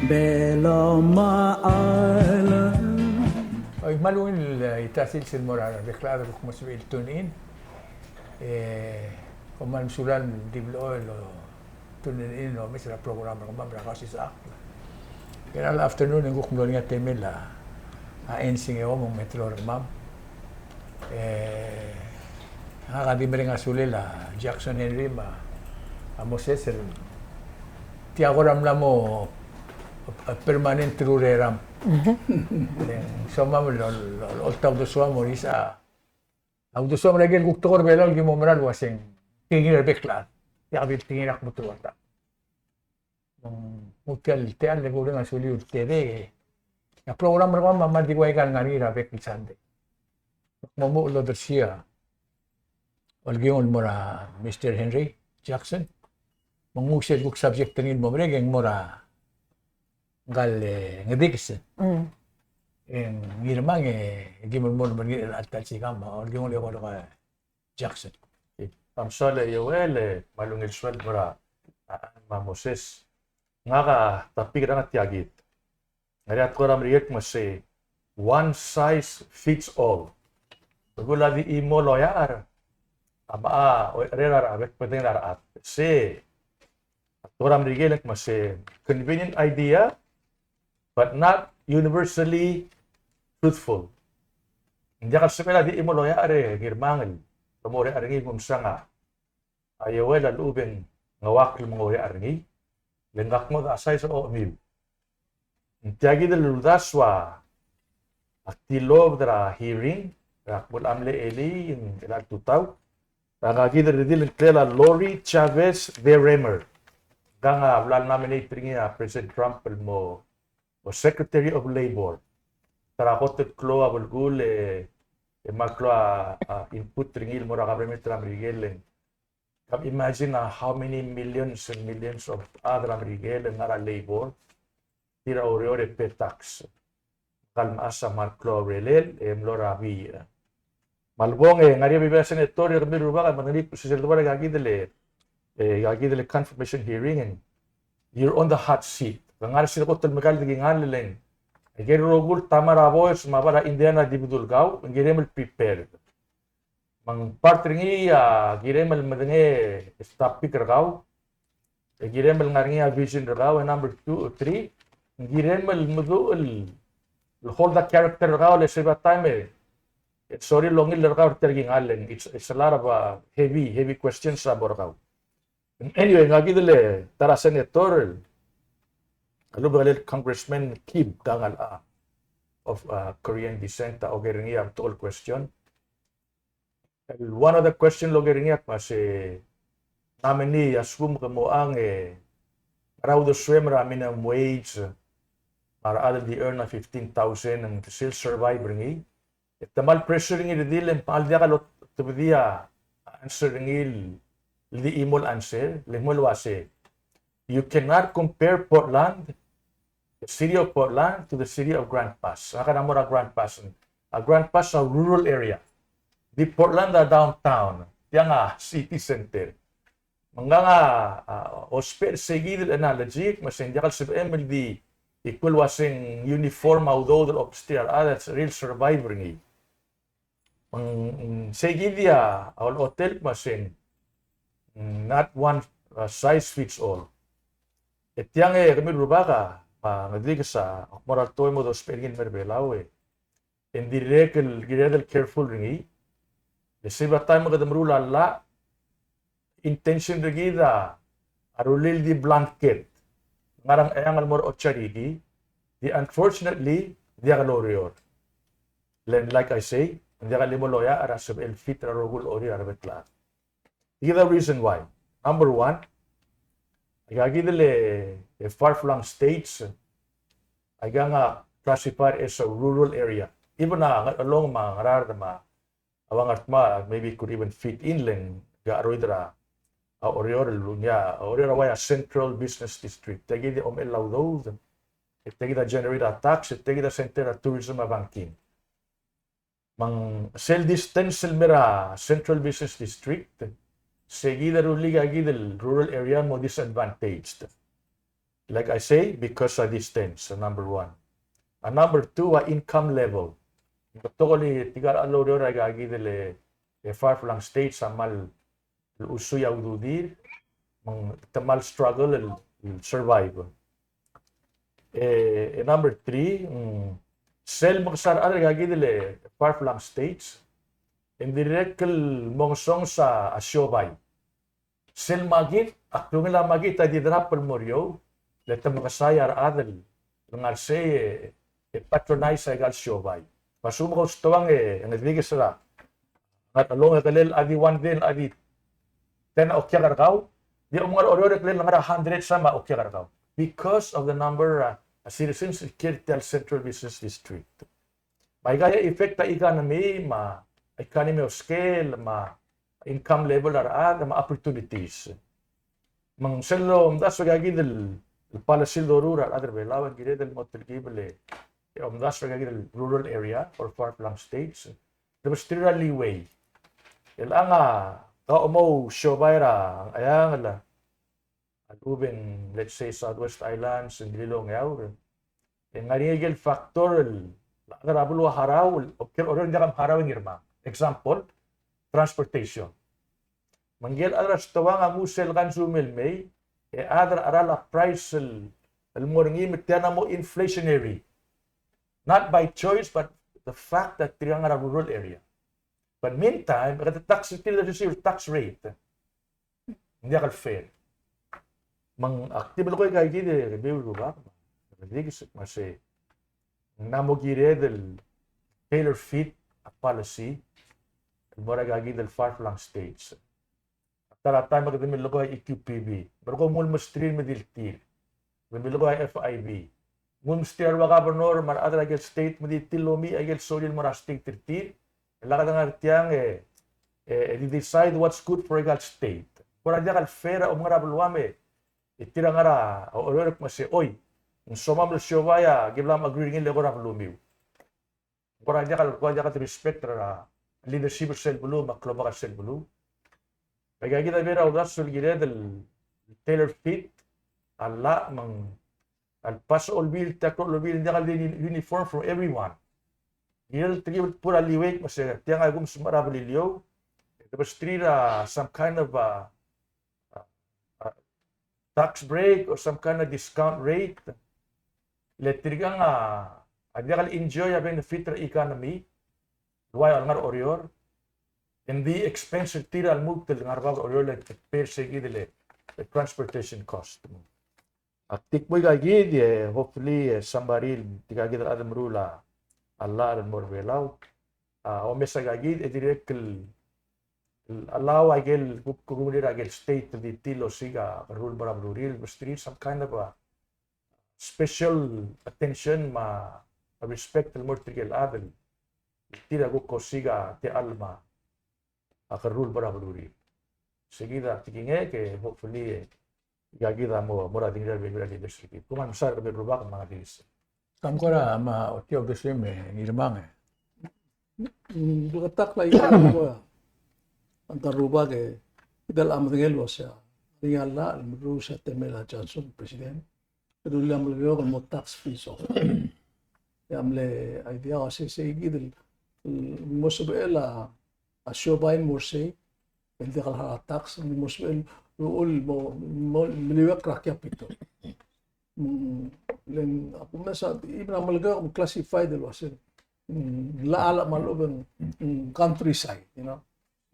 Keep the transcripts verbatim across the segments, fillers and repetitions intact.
Belomar Island. Oi, kmal ungil, e, tia el sils el mo er a rebek el chad el kuk mo sebechir el tune in. E, kom kmal mesulang el di blechoel el tune in el omes er a program er kemam er a Kausisechakl. Kid er a afternoon e ng kuk mlo er ngii a temel a, a N S I N G E O me ng me teru er kemam. E, ngak a di mereng a sulel a Jackson Henry me a, a Moses el tia kora mla mo, e, permanent el ureram. Le ng somam el, el, el, olta uldesuam er a, a uldesuam er a ikel kuk tekoi er a Belau el ki mo mera el uaseng tekingir a rebek el chad. Tia kid el tekingir a kmo teruata. Ng tia el, tia el kureng a suliu el tedei. A program er kemam a kmal di ua ika el ngar er ngii er a bek el Sunday. Mo mo odersii a olkiung el mo er a Mister Henry Jackson. Me ng nguu sel kuk subject er ngii el mo merek e ng mo er a ngka el, e, Ngedikes. Mm. E ng Ngirmang e, e ki mo el mo er ngii er a ta el sikang me a olkiung el eko el Jackson. Kom sulang e Joel, e kmal ungil sueleb er a, a, me a Moses. Ngak a topic er ngak a tia kid. Ngar er ngii a tekoi er a Merikel el kmo se one size fits all. Bekul a di chimo el oeak er a, a, a, oeak er a, a bek el bedengel a rechad. Se a tekoi er a Merikel el kmo se convenient idea, but not universally truthful. Ng diak el sebechel a di chimo el oeak er a Ngirmang el mo oeak er ngii el mo msang a, a Joel a lechub e ng uak el mo oeak er ngii, le ngak a ngodech a size er a ochemiu. Ng tia kid el uldasu a tilobed er a hearing er a kmo ng mle elii, e ng chelecha el tutau. A ngka kid el redil a ngklel a Lori Chavez DeRemer. Ngka a bla le nominate er ngii a President Trump el mo, mo Secretary of Labor. Ta er a kot el klou a belkul e, e kmal klou a, a, input er ngii el mo er a government er a Merikel e ng, kom imagine a how many millions and millions of chad er a Merikel el ngar er a labor, tir a oureor e pay tax. Ngka el mechas a kmal klou a urerel e mlo er a bii. Me a lebong e ng ngar er ngii a bebil er a senator e kemiu el rubak a medengelii, sel debo er a ika kid el, e, ika kid el confirmation hearing, e you're on the hot seat. Ke ngar er sel kot el mekall e di kingall e le ng, e aike el rokui el ta me a boys me a bai er a Indiana a di bedul kau, e ng kirem el prepared. Me ng part er ngii a kirem el medengei a topic er kau, e kirem el ngar er ngii a vision er kau, e number two, three, ng kirem el meduch el, el hold a character er kau, le se er a taem e, e sorir el ongil er kau er tia el kingall, it's, it's a lot of, uh, heavy, heavy questions a mo er kau. Anyway, ngka kid el ta er a senator, a lechub e ng Congressman Kim Dang el, uh, of, uh, Korean descent, a oker er ngii a betok el question. El one of the question el oker er ngii a kmo se nominee a lsekum ke mo ua ng, e, ngera uldesuem er a minimum wage, me a rechad el di earn a fifteen thousand, e ng sel survive er ngii. E te kmal pressure er ngii el redil e ng kmal diak lotebedii a answer er ngii el di chimo el answer, le ng kmo el uase, you cannot compare Portland, the city of Portland to the city of Grants Pass. Ngak a mo er a Grants Pass. A Grants Pass a rural area. Di Portland a downtown. Tiang a city center. Me ngak a, a, ousbech er se kid el analogy, me se ng diak el sebechem el di equal uase ng uniform a udoud el obsteer, a, that's real survive er ngii. Me ng, mm, se kid a, a olechotel me se ng, mm, not one, uh, size fits all. E tiang e kemiu el rubak a, me a Ngedikes a, mo er a ltoem e dousbech er ngii el mer Belau e. E ng dirrek el, kired el careful er ngii. Le se er a taem e kede meruul a llach, intention er kid a rullii el di blanket. Ngar er a Ngcheangel el mo er a Otsariki, di unfortunately, diak loureor. Then, like I say, ng diak el chimo el oeak er a sebechel el fit er a rokui el orir a rebek el chad. Tia kid a reason why. Number one, aika kid el, e, far-flung states, aikang a classified as a rural area. Even a Ngarchelong me a Ngaraard me a a Ngatpang, maybe could even fit in le ng, a cheroid er a, a Oreor el, a Oreor a ua a central business district. Tia kid a omechell a udoud, e tia kid a generate a tax, e tia kid a center er a tourism me a banking. Me ng sel distance el mer a central business district, se kid a rullii a kid el rural area el mo disadvantaged. Like I say, because a distance, a number one. A number two, a income level. Ng betok el tirka el oureor er aika kid el, e, far flung states a kmal usui a ududir, me te kmal struggle el, el survive. E, e number three, mm, sel mekesai a rechad er aika kid el far flung states, e ng dirrek el mo ngesonges a siobai. Sel market, a klungel a market a di drop el mo er eou, le te mekesai a rechad el ngar sei e, e patronize aika el siobai. Me a lsekum ke oustoang e, e ng di kesera. Ngar er a long e kelel a di one ten, a di ten a okiak er kau, di omngar er a Oreor e kelel ngar er a hundred some a okiak er kau. Because of the number, uh, a citizens el kiei er tia el central business district. Me aika a effect a economy, me a economy of scale, me a income level er a rechad, me a opportunities. Me ng sel lomdasu aika kid el, el policy el doruul er a rechad er a Belau, e ng kired el mo telkib el, e omdasu aika kid el rural area or far flung states. Te mesterir a leeway. Chelechang a kau a mo siobai er a Ngcheangel, a lechub e ng, let's say, Southwest Islands, e ng di el ongeaur. E ng ngar er ngii a ikel factor el, a rechad er a beluu a harau, el, oker, Oreor e ng diak a harau e ngirmang. Example, transportation. Me ngike el chad er a stoang a nguu sel consume el mei, e a chad er a cheral a price el, el mo er ngii me tia a mo inflationary. Not by choice, but the fact that tirka a ngar er a rural area. But meantime, e kede tax er tir, the residual tax rate. Ng diak el fair. Me ng ak di melekoi aika kid e bebil el rubak, me ng di kesik me sei. Ng mo kired el tailor fit a policy el mo er aika kid el far flung states. A ta er a taem e kede melekoi a E Q P B. Me kede mo mesterir me di el tir. Kede melekoi a F I B. Ng mesterir a rua governor me a rechad er a ikel state me di tir el omiich a ikel sorir el mo er a state er tir. E lak de ngar tiang e, e, e di decide what's good for aika el state. Kora diak el fair a omngar er a beluam e, e tir a ngar er a Oreor me sei, oi, ng somam el siobai a ki bla mo agree er ngii el eko er a belumiu. Kora diak el, kora diak el respect er a leadership er sel beluu me a klobak er sel beluu. Aika kid a bo er a uldasu el kired el tailor fit a llach me ng, el pass a Olbiil, tackle a Olbiil, ng diak el di uniform for everyone. Kired el telkib el put a leeway me sei tiang a kumes me er a Beliliou, e te mesterir a some kind of a, a, a tax break or some kind of discount rate. Le tirkang a, a diak el enjoy a benefit er a economy, el ua el ngar er a Oreor, e ng di expense er tir a lmuut el ngar er a bab er a Oreor el pay er sei kid el, el transportation cost. Ak di kmo aika kid e, hopefully, e, somebody, tirka kid el chad el meruul a llach el mo er a Belau a omes aika kid e dirrek el, el allow a ikel kuk, kuk er a ikel state el di tir el osiik a kerruul el mo er a belurir, mesterir some kind of a special attention me a respect el mo er tirke el chad el tir a kuk osiik a techall me a kerruul el mo er a belurir. Sei kid a tekingek e, hopefully, e, aika kid a mo, mo er a dingir a bebil er a leadership. Kuk a mesaod er kemiu el rubak me a ngar er a Kam kora me a ochotii a uldesuem e ngirmang e. Mm, beketakl a ika a ngka el rubak e, kid a medengei el uasei, ngii a llach el meruul a temel a Johnson, President, e rullii a Melekeok el mo tax free zone. E a mle idea a uasei sei kid el, el mo sebechel a a siobai el mo er sei, el diak el harau a tax, el mo sebechel el uchul el mo, mo, meliuekl er a capital. Mm, le ng, a kumes a, even a Melekeok a classified el uasei, mm, llach a llach me a lechub e ng, mm, countryside, you know.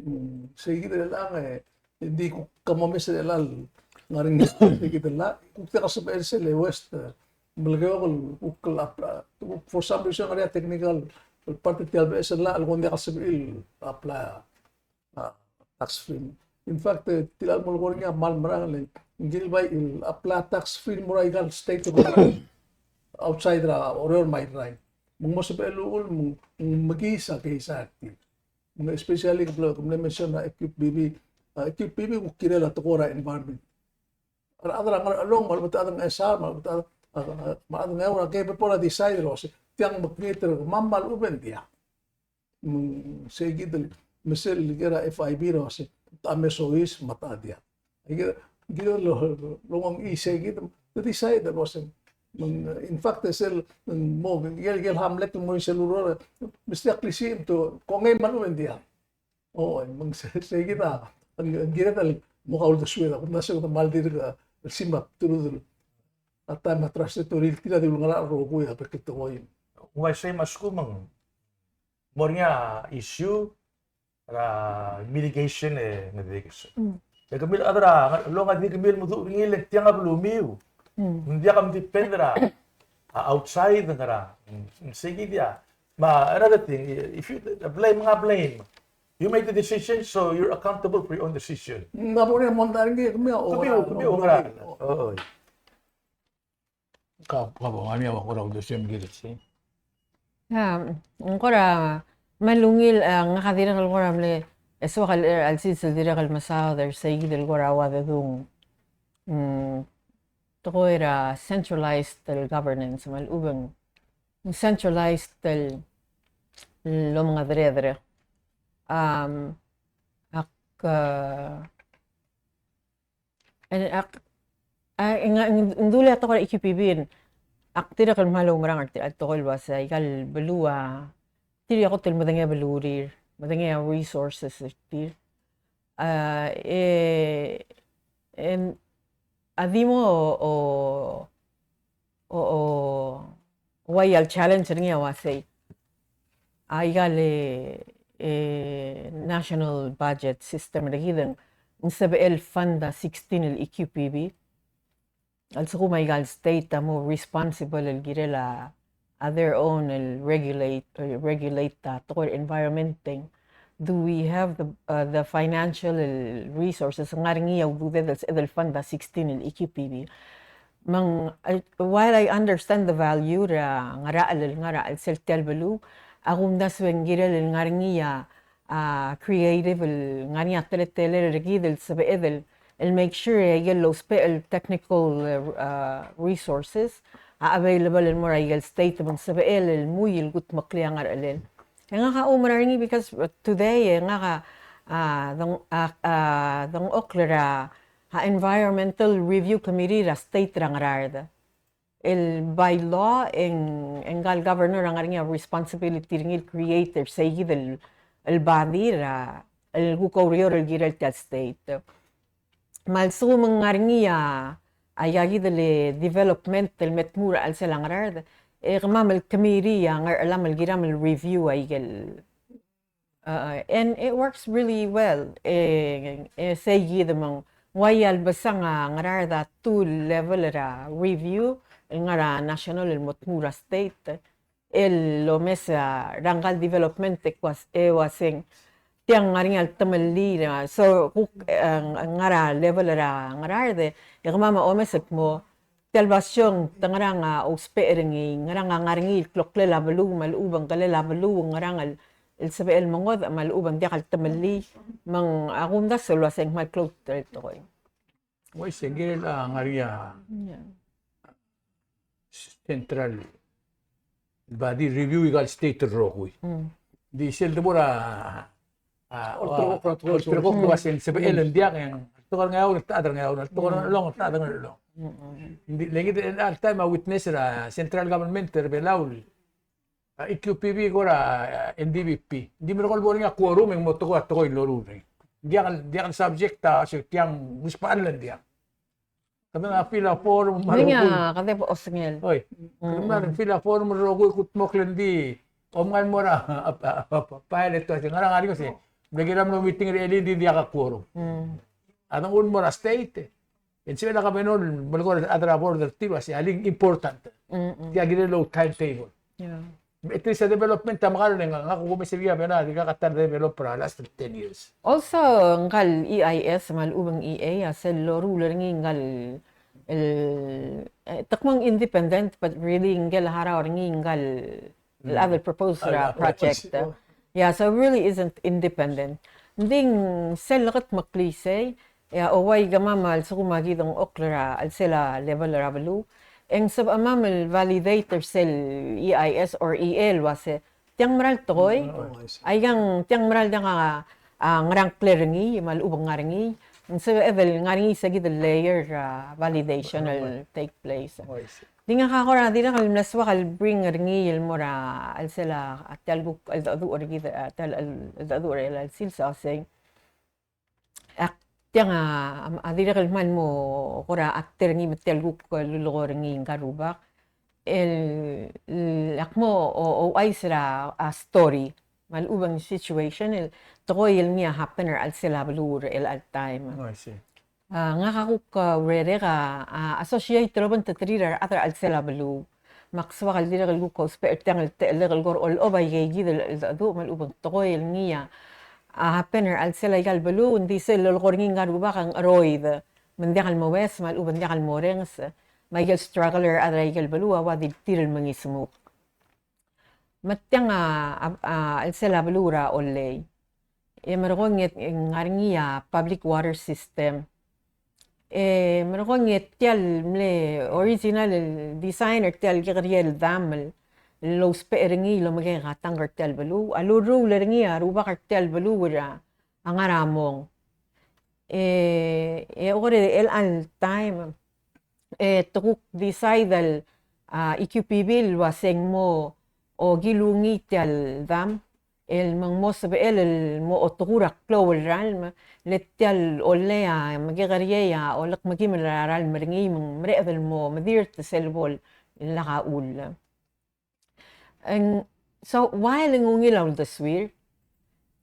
Mm, sei kid el chelechang e, di kuk kmo omes er chelechang el ngar er ngii sei kid el llach, kuk diak el sebechel sel West, e, Melekeok el kuk el apply, for some reason ngar er ngii a technical, el part er tia el beches el llach el kuk ng diak el sebechir el apply a, tax free. In fact, e, tia el mo lekoi er ngii a kmal merang le ng kirel bai el apply tax free el mo er aika el state outside er a Oreor me a Irrai. Me ng mo sebechel el uchul me ng mekiis a keizai er tir. Me ng especially ke mle, ke mle mention er a E Q P B, a E Q P B kuk kirel a tekoi er a environment. A rechad er a Ngerchelong me a lechub e a rechad er a Ngchesar me a lechub e a rechad, a, a, me a rechad er a Ngeaur a kebebol a decide el uasei tiang mekngit er kemam me a lechub e ng diak. Me sei kid el, me sel ker a F I B er a uasei, te me soiseb me te diak. Kid, kid el lo, lo, longii sei kid, te decide el uasei. Me ng, in fact, e sel, ng mo, ikel, ikel hamlet el mo er sel ureor, mesterir a klisiich me te, kongei me a lechub e ng diak. O, me ng se, se kid a, ng, ng kired el mo kauldesued a, kuk mla se kede kmal dirk el simak through the, a taem a trust territory, tir a di ulengerachel el rokui a bek el tekoi. Uaisei me a lsekum ng mo er ngii a issue er a mitigation e ng di kese. Mm. E kemiu el chad er a, lo ng di kemiu el meduch er ngii le ng tiang a belumiu. Mm. Ng diak a depend er a, a outside er a, mm, sei kid a. Me a another thing, if you blame, ng blame. You made the decision, so you're accountable for your own decision. Ng mo er ngii a mondai er ngii, kemiu, kemiu, kemiu, kemiu, kemiu. Oo. Ka, ka bo, ng ngar er ngii a ua kora uldesuem el kirel sei. A, ng kora, me a ungil, a, ngak a dirrek el kora mle, e soak el, el sils el dirrek el mesaod er sei kid el kora ua dedung. Mm, tekoi er a centralized el governance, me a lechub e ng centralized el, el omengedereder. Am, ak, a, E, ak, a, ng, ng, ng dulii a tekoi er a E Q P B, ak dirrek el kmal oumerang er tir a tekoi el uasei, aika el beluu a, tir a kot el medengei a belurir, medengei a resources er tir. A, e, e, a di mo, o, o, o, ua ia el challenge er ngii a uasei. Aika el, e, national budget system er kid e ng sebechel fund a sixteen el E Q P B. A lsekum aika el state a mo responsible el kirel a, a their own el regulate, el regulate a tekoi er a environment, e ng Do we have the, uh, the financial resources? Ng ngar er ngii a ududed el sebeched el fund a sixteen el E Q P B. Me ng, I, while I understand the value er a ngerachel el ngar er a chelsel tia el beluu, a kumdasu e ng kirel el ngar er ngii a, a, creative el ngar er ngii a teletelel er kid el sebeched el, el make sure e aike el lousbech el technical, uh, uh, resources a available el mo er aike el state me ng sebechel el mui el kudmeklii a ngerachelel. E ngak a oumerang er ngii because, uh, today, e ngak a, a, deng-, a, a, dengchokl er a, a environmental review committee er a state er a Ngaraard. El by law, e ng, e ngka el governor a ngar er ngii a responsibility er ngii el create er seikid el, el body er a, el kuk oureor el kirel tia el state. Me a lsekum ng ngar er ngii a, a ikakid el development el me tmuu er a chelsel a Ngaraard, e kemam el committee a ngar er chelechang el kiram el review aike el, uh, and it works really well. E, e seikid me ng ua ia el besang a Ngaraard a two level er a review, el ngar er a national el mo tmuu er a state. El omes a, er ngka el development e kuas-, e uaseng, tiang ngar er ngii a ltemellii, a, so, kuk, e, ng-, ngar er a level er a Ngaraard, e kemam a omes el kmo, tia el basio ng te ngerang a ousbech er ngii, ngerang a ngar er ngii el kloklel a beluu, me a lechub e ng kelel a beluu, ngerang el, el sebechel el mengodech, me a lechub e ng diak el temellii, me ng a kumdasu el uaseng kmal klou el tekoi. Uaisei, ng kirel a ngar er ngii a central body review aika el state el rokui. Di sel debo er a, a, olterekokl el uaseng sebechel e ng diak e ng, a ltok er a Ngeaur, a ltok er a Ngeaur, a ltok er a Ngerchelong, a ltok er a Ngerchelong. Di le kid el all time a witness er a central government er a Belau el a E Q P B ko er a, a, N D P P. Ng di merekong el bo er ngii a quorum e ng mo tekoi a tekoi el loruul er ngii. Ng diak, ng diak el subject a, se tiang, ng sebechel el diak. Kede mla fill a form, me a rokui. Kede bo osengel. Oi. Kede mla fill a form, me a rokui el kudmokl e ng di. Omngai el mo er a, a, a, a, a, pilot a, se ngar er a ngar er ngii se. Ng mle kiram el meeting er a elii, ng di diak a quorum. A dengchul el mo er a state. E ng sebechel a governor el melekoi er a rechad er a board er tir el uasei a link important. Tia kirel el timetable. At least a development a mekar, e ngak a kumes er ngii a bena, dirkak a ta el develop er a last ten years. Also, ngka el E I S me a lechub e ng E A, a sel loruul er ngii ngka el, el, e, te kmo ng independent, but really ngike el harau er ngii ngka el el other proposed, uh, project. Yeah, so it really isn't independent. Ng di ng sel leketmeklii sei, e a ua ikemam a lsekum a ki dengchokl er a chelsel a level er a beluu, e ng sebechemam el validate er sel E I S or E A el uase, tiang mera el tekoi, aikang tiang mera el diak a, a, ngerang klel er ngii, me a lechub e ng ngar er ngii, Ng sebeched el ngar er ngii se kid el layer er a validation el take place. Oh, I see. Di ngak a kora dirrek el mle soak el bring er ngii el mo er a chelsel a tia el kuk cheldecheduch er kid, a tia el cheldecheduch er a chelsel a sei. Ak tiang a, a dirrek el kmal mo kora actor er ngii me tia el kuk lulekoi er ngii ngka el rubak. El, el ak mo o, ouchais er a, a story me a lechub e ng situation el tekoi el ngii a happen er a chelsel a beluu er chelecha el taem. Oh, I see. A, ngak a kuk, a, urerek a, a, associate el obengterir a rechad er a chelsel a beluu. Me ak soak el dirrek el kuk ousbech er tiang el techellek el kora olechob aikeikid el cheldecheduch me a lechub e ng tekoi el ngii a, a happen er a chelsel aika el beluu, ng di sel lolekoi er ngii ngka el rubak a ng cheroid. Me ng diak el moues, me a lechub e ng diak el morrenges. Me aike el struggle er a rechad er aike el beluu a ua di tir el mengismuk. Me tiang a, a, a, chelsel a beluu er a Ollei. E merekong e ng ngar er ngii a public water system. E merekong e tia el mle original el design er tia el kekerei el dam el, el lousbech er ngii el omekek a tank er tia el beluu a lurruul er ngii a rubak er tia el beluu er a ngar er a mong. E, e kora chelecha el taem e te kuk decide el, a, E Q P B el ua se ng mo okilungii tia el dam el me ng mo sebechel el mo otekur a klou el ralm, le tia el Ollei a mekekerei a olekmekim er a ralm er ngii me ng mereched el mo medirt sel bo el lak a chull. Ng, so, while ng ungil a uldesuir,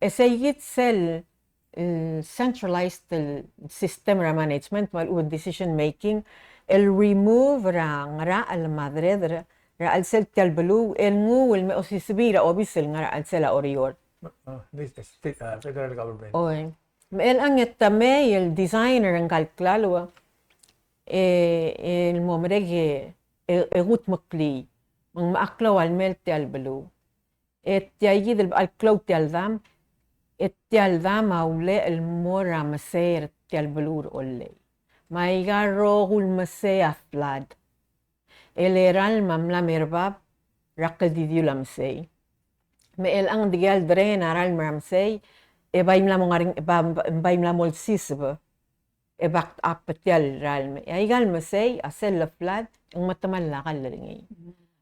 e seikid sel, mm, centralized el system er a management me a lechub e ng decision making el remove er a ngerachel me a dereder er a chelsel tia el beluu el nguu el me osisibii er a obis el ngar er a chelsel a Oreor. Ah, this is state, uh, federal government. Oi. Me chelechang e te mei el design er ngka el klalo, e, el mo merek e, e, e kudmeklii. Me ng mla klou a lemei tia el beluu. E tia kid el bechal klou tia el dam, e tia el dam a ulechel el mo er a mesei er tia el beluu er Ollei. Me aika el rokui el mesei a flood. E le ralm a mla mo er bab er a kldidiul a mesei. Me chelechang e dikea el drain a ralm er a mesei, e bai mla mo ngar, ba, bai mla mo olsiseb. E back up tia el ralm. E aika el mesei a sel leflad e ng metemall a kall er ngii.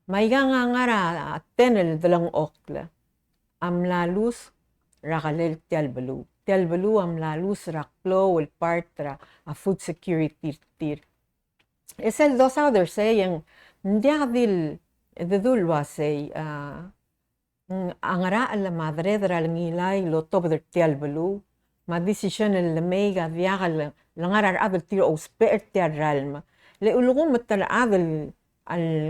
Me aika a ngar er a ten el delengchokl a mla lose er a kelel tia el beluu. Tia el beluu a mla lose er a klou el part er a, a food security er tir. E sel dosaod er sei e ng diak di el dedu el uasei, a, ng, a ngerachel me a deredel er a lengilai el otobed er tia el beluu, me a decision el lemei a diak el ngar er a rechad el tir a ousbech er tia el ralm. Le ulekum me te rechad el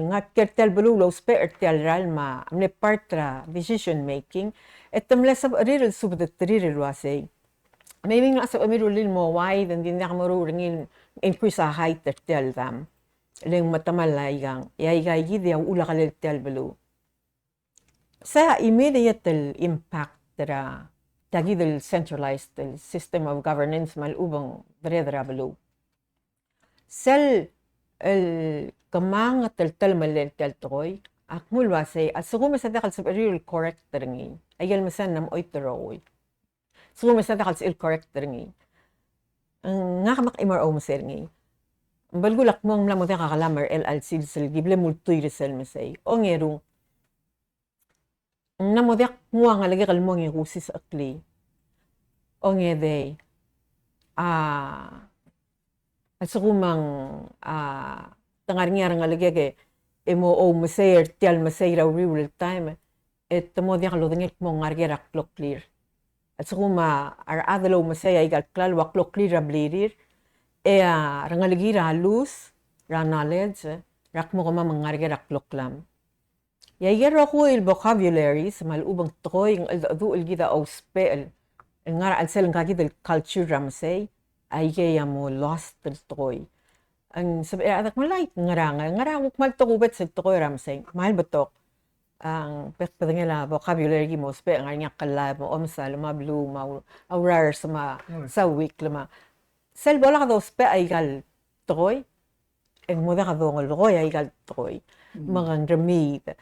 ngar er tia el beluu el ousbech er tia el ralm a mle part er a decision making, e te mle sebechir el subedeterir el uasei, maybe ng locha sebechemiu el rullii el mo wide, e ng di diak meruul er ngii el increase a height er tia el dam. Le ng metemall aikang, e aika kid a uchul a kelel tia el beluu. Sei a immediate el impact er a, tia kid el centralized el system of governance me a lechub e ng deredel er a beluu. Sel el kemanget el telemellel tia el tekoi, a kmo el uasei, a lsekum e se diak el sebechir el correct er ngii, aike el mesa ng mla mo choit el rokui. Lsekum e se diak el sebechir el correct er ngii, ngak me ak chimo er a oumesei er ngii. Ng belkul a kmo ng mla mo diak a kelam er chelecha el sils el ki ble multuil er sel mesei. Ongerung, ng mla mo diak kmo a ngelekek el mo ngii kusisecheklii. Ongedei, a, a lsekum ng, a, te ngar er ngii a rengelekek e mo oumesei er tia el mesei er a uriul el taem, e te mo diak lodengei el kmo ng ngar er ker a kloklir. A lsekum a rechad el oumesei aika el klalo a kloklir er a blirir, e a rengelekir a lose er a knowledge er a kmo kemam ng ngar er ker a kloklam. E aike el rokui el vocabularies me a lechub e ng tekoi el cheldecheduch el kid a ousbech el ngar er a chelsel ngka kid el culture er a mesei, aikei a mo lost el tekoi. Ng sebechir a chad el kmo, "Like, ngerang, ngerang kuk kmal tokubets el tekoi er a mesei?" Kmal betok. A, ng bek el bedengel a vocabulary ki mo ousbech, ngar er ngii a kllab, me a omesal, me a beluu, me a ur-, a urars, me a sauikl, me a. Sel bo lak dousbech aika el tekoi, e ng mo diak dongelekoi aika el tekoi. Mm. Me ng remiid.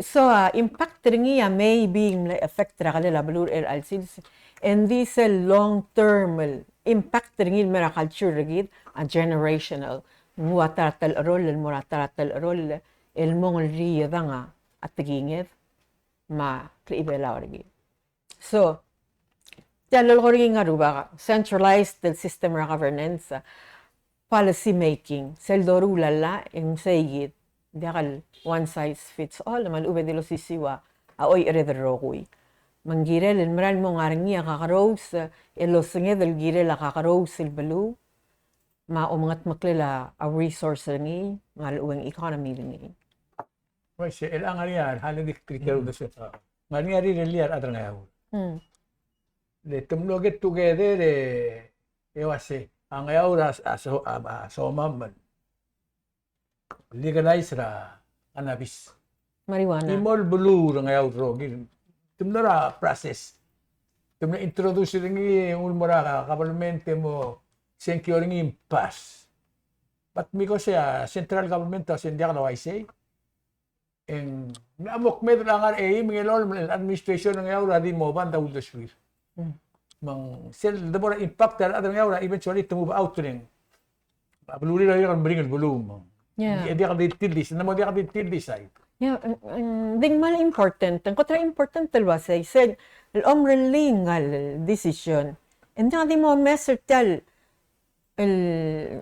So, a, impact er ngii a maybe ng mle affect er a kelel a beluu er chelecha el sils, And this a long term el impact er ngii el mo er a culture er kid a generational. Ng ua ta er a telecheroll el mo er a ta er a telecheroll el mo ngilriedang a tekinged me a klechibelau er kid. So, tia el lolekoi er ngii a ngar er a Rubak, centralized el system er a governance, policy making, sel doruul a llach e ng sei kid, diak el one size fits all, me a lechub e di losisiu a oichered el rokui. Me ng kirel el mera el mo ngar er ngii a kakerous, e losenged el kirel a kakerous el beluu, me a omengetmeklel a resource er ngii, me a lechub e ng economy er ngii. Uaisei, el ngar er ngii a, a le di, di, di, di, ngar er ngii a rirellii a rechad er a Ngeaur. Mm. Le te mlo get together e, e uaisei, a Ngeaur a, a, so-, a, a somam el legalize er a cannabis. Marijuana. Chimo el beluu er a Ngeaur el rokir. Te mlo er a process. Te mlo introduce er ngii, ng mo er a government e mo sengkio er ngii e pass. But because a central government a uasei ng diak el uaisei, e ng mla mo kmeed el ngar er a eim, me ng elolem el administration er a Ngeaur a di mo oba e ng uldesuir. Mm. Me ng sel debo er a impact er a rechad er a Ngeaur a eventually te move out er ngii. A belurir a dirrek el meringel beluu me ng. Yeah. Di, diak di tilbis, ng mo diak di tilbis ai. Yeah, ng, ng di ng kmal important. Ng kot er a important el uaisei, sel, el omerellii ngka el decision. E ng diak di mo mess er tia el el,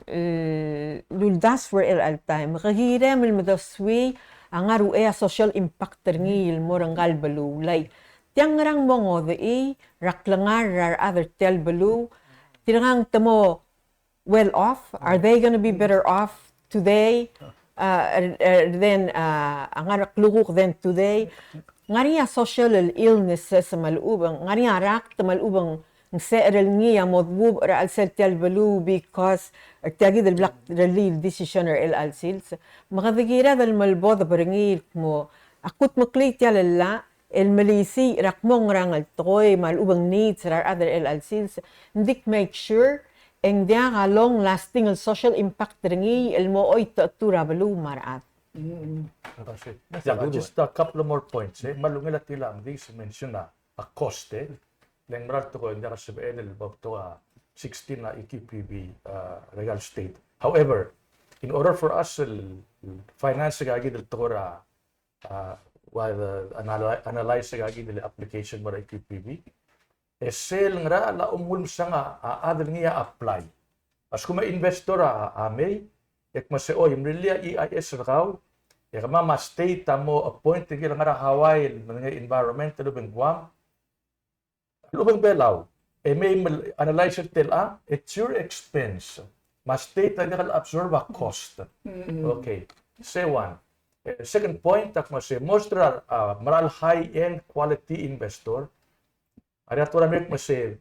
el, el uldasu er chelecha el taem. Ke kirem el medesuii a ngar er a uchei a social impact er ngii el mo er ngka el beluu. Like, tiang ngerang mo ngodechii er a klengar er a rechad er tia el beluu, tirkang te mo well off, are they gonna be better off today, uh, er, er, than, uh, a ngar er a klukuk than today? Ngar er ngii a social illnesses me a lechub e ng, ngar er ngii a rakt me a lechub e ng ng secher el ngii a mo dubech er a chelsel tia el beluu because er tia kid el bla klerellii el decision er chelecha el sils. Me kede kired el melbodeb er ngii el kmo a kutmeklii tia el llach el melisiich er a kmo ngerang el tekoi me a lechub e ng needs er a rechad er chelecha el sils. Ng di make sure e ng diak a long lasting el social impact er ngii el mo oitechetuu er a beluu me a rechad. Mm, mm. Just a couple of more points, eh. Me a ungil a tilechang di se mention a a cost, eh. Le ng mera el tekoi e ng diak a sebechel el bo betok a sixteen a E Q P B, uh, er a ikal state. However, in order for us el finance a ikakid el tekoi er a, uh, while the anal-, analyze a ikakid el application mo er a E Q P B, e sel ngar er a uchul me ng msang a, a chad el ngii a apply. A lsekum a investor a, a mei, e kmo se, oi, mrellii a E I S er kau, e kemam a state a mo appoint er ngii el ngar er a Hawaii el medengei environment el lobeng Guam, lobeng Belau, e mei me analyze er tia el, it's your expense. Me a state a diak el absorb a cost. Mm. Okay. Se one. Eh, second point, a kmo se most er a, a, mera el high-end quality investor, a re a tekoi er a Merikel a kmo se,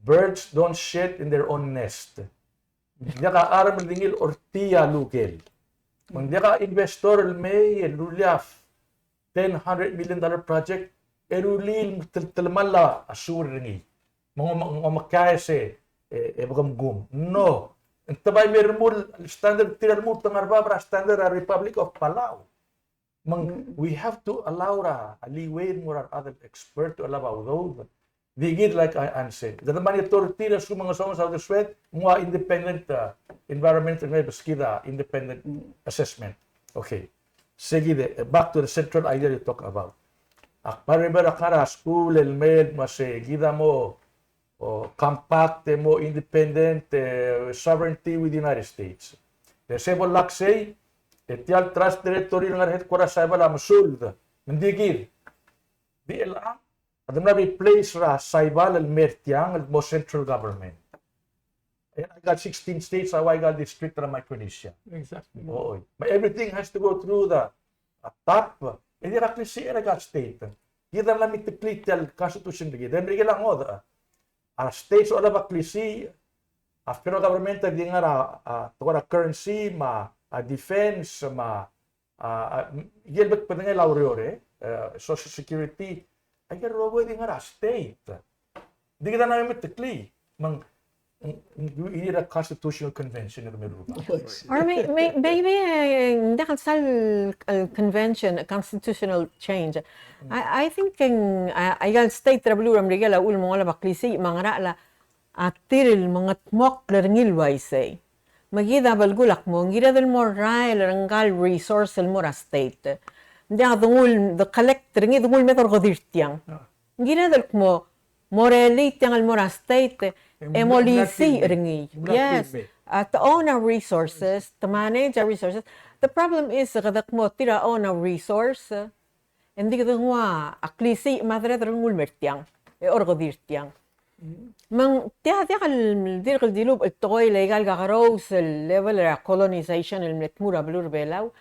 birds don't shit in their own nest. Ng diak a charm el di ngii el ortii a lukel. Me ng diak a investor el mei el rullii a ten, hundred million dollar project, e rullii el tel-, telemall a sewer er ngii. Me ng om-, omekngeltengat e, e, e bekemkum. No. Ng tebai me remuul el standard, tir a remuul el ngar er a bab er a standard er a Republic of Palau. Me ng, we have to allow er a, a leeway el mo er a rechad el expert el olab a udoud. Di kid, like I, I'm saying, kede monitor er tir a lsekum ng ngesonges a uldesued, ng ua independent, uh, environment, ng mei beskid a independent assessment. Okay. Se kid, eh, back to the central idea you talk about. Ak mla remember a ngar er a skuul el mei el kmo se kid a mo o compact e mo independent, eh, sovereignty with the United States. Le se bo lak sei, e tia el Trust Territory el ngar er a headquarters er a Saipan a mesuld, me ng di kid. Di el a, a de mla replace er a Saipan el mer tiang el mo central government. E a ikal sixteen states a ua ikal district er a Micronesia. Exactly. Oi. But everything has to go through the, a top. E di er a klisiich er a ikal state. Kid a mla meteklii tia el constitution er kid. E Merikel a ngodech. A states a olab a klisiich, a federal government a di ngar er a, a, tekoi er a currency, me a, a defense, me a, a, a, ikel bek el bedengel a ureor, e, Social Security, a ikel rokui a di ngar er a state. Di kid a mla meteklii, me ng You need a constitutional convention er a Merruba. Or may, may, maybe, eh, ng diak el sal, eh, convention, a constitutional change. I, I think, eh, a, aika el state er a beluu er a Merikel a uchul me ng olab a klisiich me a ngerachel a tir el mengetmokl er ngii el uaisei. Me kid a belkul a kmo, ng kired el mo rael er ngka el resource el mo er a state. Ng diak de nguu el, de collect er ngii, de nguu el me dorkedir tiang. Ng kired el kmo, mo er ngii tiang el mo er a state, e mo lisiich er ngii. Yes. A te own our resources, te manage our resources. The problem is, kede kmo tir a own our resource, e ng di kede nguu a klisiich me a deredel el nguu el mer tiang, e orkedir tiang. Me ng tia diak el dirk el dilubech el tekoi el aika el kakerous el level er a colonization el mle tmuu er a beluu er a Belau,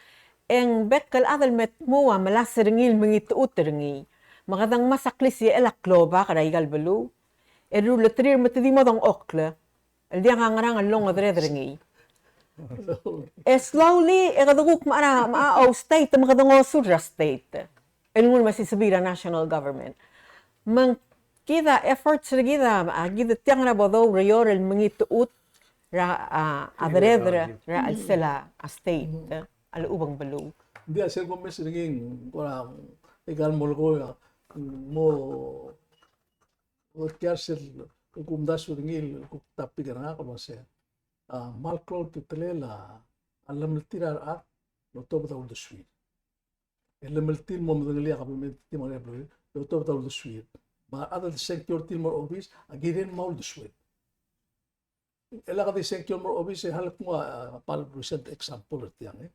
e ng bek el chad el me tmuu a melasech er ngii el mengitechut er ngii. Me kede ngmasech a klisichel a klobak er aika el beluu, e ruleterir me te di mo dengchokl el diak a ngerang el ongedereder er ngii. E slowly, e kede kuk mechar a, mechar a oustate, me kede ngosuir er a state el nguu el mesisebii er a national government. Me ng kid a efforts er kid a, a kid tiang er a bo doureor el mengitechut er a, a, a deredel er a chelsel a state a lechub e ng beluu. Ng di a sel kumes er ngii, kora, aika el molekoi a, mo, mo tia sel kumdasu er ngii el kuk topic er ngak el uasei, a, kmal klou a ultutelel a, a llemeltir a rechad el otobed a uldesuir. E llemeltir el mo medengelii a kabelment, di mo er a beluu, el otobed a uldesuir. Me a rechad el sengkio er tir el mo er a obis, a kirel el mo uldesuir. E le kede sengkio el mo er a obis, e a lak mo a, a, kmal recent example er tiang, e.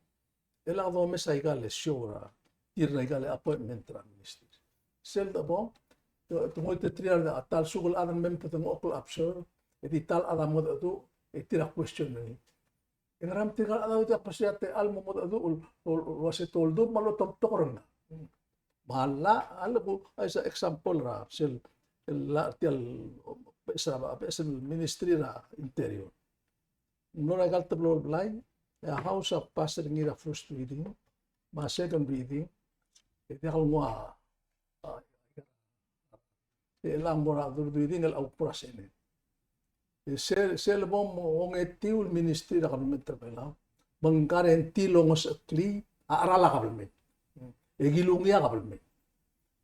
E le kede omes aika el show er a, tir er aika el appointment er a minister. Sel debo, te, te ngoititerir a ta el suk el chad el mei me te dengchokl el observe, e di ta el chad a mo decheduch, e tir a question er ngii. E ngera me tirka el chad a di a pass er a techall el mo mo decheduch el, el, el uase te oldubech me a lechub e te omtok er ngak. Me a llach, a lechub, a, is a example er a, sel, el llach er tia el, beches er a, beches el ministry er a interior. Ng mlo er aika el teblo el blai, e a House a pass er ngii er a first reading, me a second reading, e diak el nguu a, a, e chelechang mo er a third reading el kuk mo er a Senate. E sel, sel bo mo ongetiu el ministry er a kabelment er a Belau, me ng guarantee el ongesecheklii a cheral a kabelment. E kilungii a kabelment.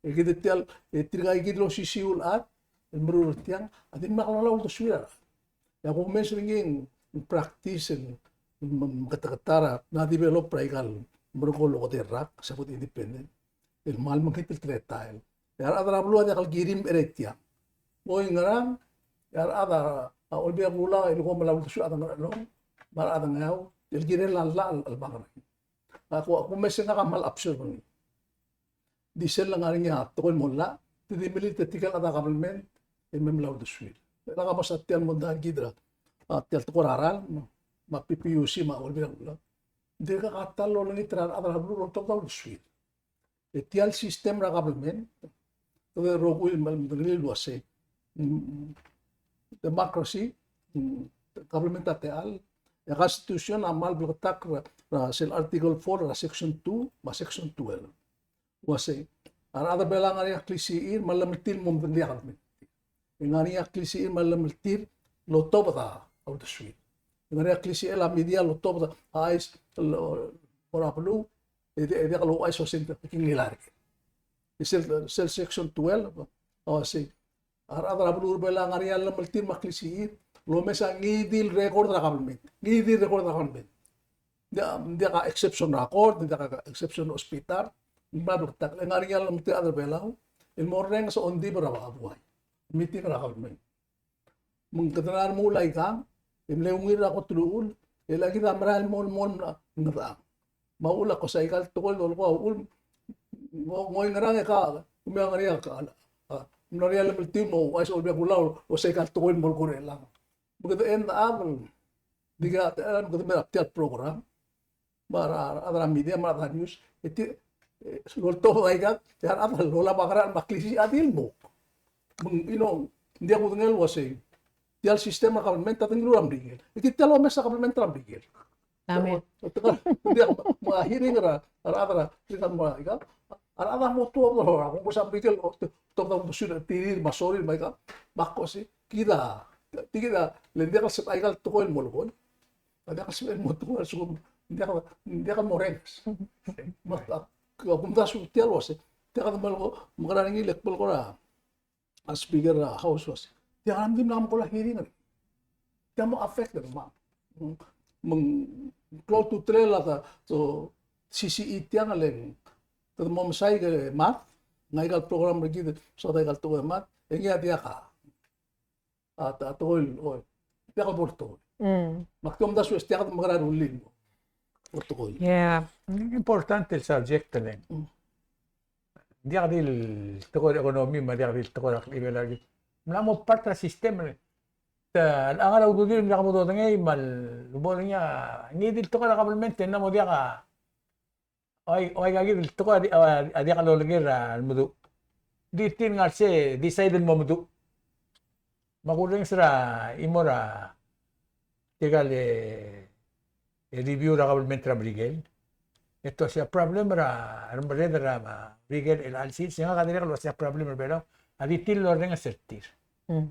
E kid tia el, e tirka kid el osisiu el chad el meruul er tiang, a dimlak lolai a uldesuir a rechad. E a kumes er ngii ng practice el, el me, meketeketang er a, mla develop er aika el merekong el okede el rak, se kuk independent. El kmal mekngit el teletael. E a rechad er a beluu a diak el kirim er tiang. Ngoi ngerang, e a rechad er a, a Olbiil er a Kelulau, el ko mla uldesuir a rechad er a Ngerchelong, me a rechad er a Ngeaur, el kirel a llach el, el bang er ngii. A ku, a kumes e ngak a kmal observe er ngii. Di sel lengar er ngii a tekoi el mo llach, te di melilt e tirke el chad er a kabelment, e mei mla uldesuir. E le ka mesa tia el mondai er kid er a, a, tia el tekoi er a ralm, me a, me a P P U C, me a Olbiil er a Kelulau. Ng dirkak a ta el olengit er a rechad er a beluu el oltobed a uldesuir. E tia el system er a government, kede rokui el me, medengelii el uasei, mm, democracy, mm, government a techall, e a constitution a kmal bleketakl er a, er a sel article four er a section two, me a section twelve. Uasei, a rechad er a Belau a ngar er ngii a klisichir me a llemeltir el mo medengelii a government. E ng ngar er ngii a klisichir me a llemeltir el otobed a uldesuir. E ng ngar er ngii a klisichel a media el otobed a chais el, mo er a beluu, e di, e diak louchais el uasei ng tekingel a rechad. E sel, sel section twelve, a uasei, a rechad er a beluu er a Belau a ngar er ngii a llemeltir me a klisichir el omes a ngii di el record er a government. Ngii di el record er a government. Ng diak, ng diak a exception er a court, ng diak a exception er a hospital, ng kmal bleketakl. E ng ngar er ngii a llemeltir a rechad er a Belau el mo orrenges a ongdibel er a buai, meeting er a government. Me ng kede ngar er a remuul aikang, e mle ungil er a kot el uchul, e le kid a merael el mo, mo, mo ngedechang. Me a uchul a ko se aika el tekoi el dolekoi a uchul, ngo, ngoi ngerang e ka, kemiu a ngar er ngii a ka, a, mlo er ngii a llemeltir el mo ouchais a Olbiil er a Kelulau el uasei aika el tekoi el mo er a Belau. Me kede end up el, di ka, te, me kede mei er a tia el program, me a rechad er a media, me a rechad er a news, e ti, e, loltobed aika, e a rechad a lolab a ngerachel me a klisiich a di el mo. Me ng, you know, ng diak kudengei el uasei tia el system er a government a di ngiluu er a Merikel. E kid tia el omes a government er a Merikel. Amen. Te ka, ng diak, me a hearing er a, a rechad er a, tirka el mo aika, a rechad a mo tuobed er a, kmo se a Merikel, o, tuobed a uldesuir er tir me a sorir me aika, me a ko se, kid a Tia kid a, le ng diak el sebechel aika el tekoi el molekoi. A diak el sebechel el mo tekoi a lsekum ng diak, ng diak el mo renges. Me a, a kumdasu tia el uase, tia kede melekoi, mekerang er ngii el kbo el kora a Speaker er a House el uase, tia kede di mla mo kora hearing er ngii. Tia mo affect er ngii me ng, me ng klou a ultutelel a ta, so, C C E tiang le ng, te mo mesa aike el mad, ng aika el program er kid, so aika el tekoi el mad, e ngii a diak a, a, a tekoi el, oi, diak el bo el tekoi. Mm. Me ak di omdasu e se tia kede mekerang e rullii el bo el tekoi. Yeah. Important el subject el ng. Mm. Ng diak di el tekoi er a economy, me ng diak di el tekoi er a klechibel a rokui. Ng mla mo part er a system. Te, a ngar er a ududir, ng diak bo dodengei, me a lebo er ngii a, ngii di el tekoi er a government, e ng mla mo diak a, oi, oi, aika kid el tekoi a di, a, a diak loleker a lemeduch. Di tir ngar se, decide el mo meduch. Me ak urrenges er a, imo er a, tirka el, e, review er a government er a Merikel. E te uase a problem er a, er a merreder er a Merikel el alsils, e ngak a dirrek el uase a problem er a Belau a di tir el orrenges er tir. Mm.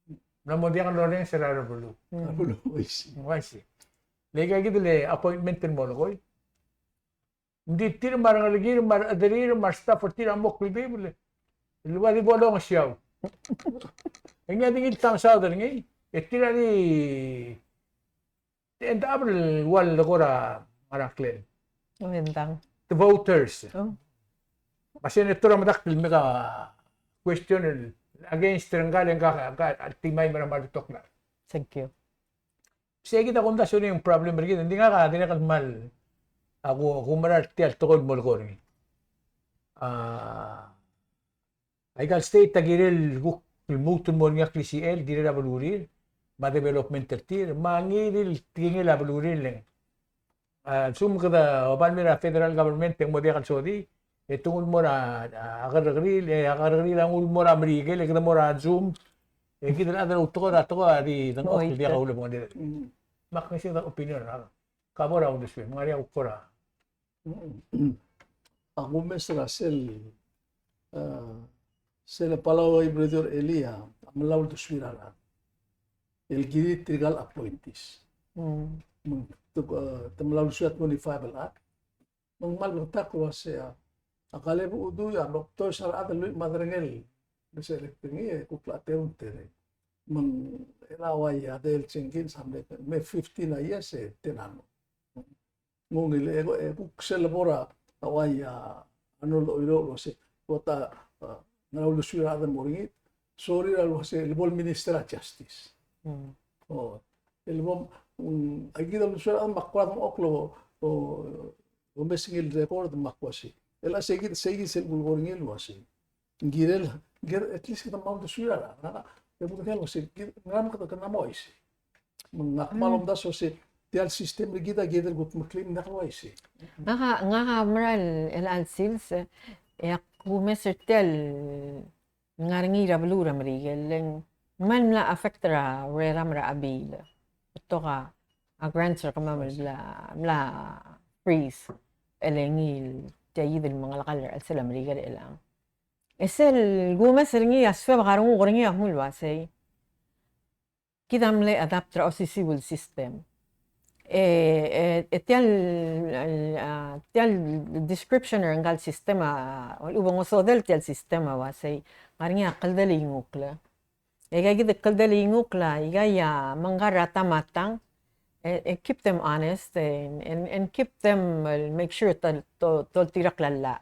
Ng mla mo diak el orrenges er a beluu. Mm. A beluu, uaisei. Uaisei. Le aika kid el appointment el molekoi, ng di tir me a rengelekir me a rechederir me a staff er tir a mo kldibel el ua di bo longeseu. E ngii a di ngii el ta mesaod er ngii, e tir a di, te end up el ua el kora ngar er a ngklel. Wendang. The voters. Oh. Me a senator a medakt el make a question el against er ngka el ngka, ngka a ultimate me a remark el betok el. Thank you. Sei kid a kumdasu e ng problem er kid, ng di ngak a dirrek el kmal, a ku, kumerang er tia el tekoi el molekoi er ngii. A, aika el state a kirel kuk lmuut el mo er ngii a klisichel, kirel a belurir, me a development er tir, me a ngii di el tekingel a belurir el ng. A lsekum kede oba el mei er a federal government e ng mo diak el sodii, e te nguu el mo er a, a kerrekeriil, e a kerrekeriil a nguu el mo er a Merikel, e kede mo er a Zoom, e kid el chad el outekoi er a tekoi a di dengchokl el diak a ulebengel. Mm. Me ak ngeseu a opinion er ngak. Ka bo er a uldesuir, me ng ngar er ngii a kuk kora. Mm. A kumes er a sel, a, sel Palau Ibradir Elia, a mla uldesuir a rechad el kirir tirka el appointees. Mm. Me te, a, te mla uldesuir a twenty-five el chad. Me ng kmal betok el uasei a, a Kaleb Udui a lobtoes a rechad el lluich me a derengel el se elect er ngii e kuk locha teru el terei. Me ng, el ua ia Dale Jenkins a mle, me fifteen a years e ten a mo. Ng ungil e, e kuk sel lebo er a ua ia Arnold Oilouch el uasei, kota, a, ngera uldesuir a rechad el mo er ngii, sorir a uasei, lebo el Minister er a Justice. Mm. O, el bo, mm, a kid a uldesuir a rechad me ak kora dengchokl el, o, omes ngii el record me ak uasei. El a sei kid, sei kid sel kulekoi er ngii el uasei. Ng kirel, ng kirel, at least kede mo uldesuir a rechad. E kuk ngii el uasei, kid, ngera me kede, kede mo uaisei. Me ngak a kmal omdasu el uasei, tia el system er kid a kid el kudmeklii me ng diak el uaisei. Ngak a, ngak a mera el, el chelecha el sils, e ak kumes er tia el ngar er ngii er a beluu er a Merikel, le ng kmal mla affect er a ureram er a bill. Betok a grants er kemam el bla, mla freeze. E le ngii el tia kid el mengelakl er a chelsel a Merikel er chelechang. E sel kumes er ngii a suebek a renguk er ngii a kmo el uasei, kid a mle adapt er a osisiu el system. E, e, e tia el, el, a, tia el description er ngka el system a, a lechub e ng osodel tia el system a uasei, ngar er ngii a kldel a ingukl. E aika kid el kldel a ingukl a, aika a mengkar er a ta me a tang, e, e keep them honest, and, and, and keep them, uh, make sure to, to, toltirakl a llach.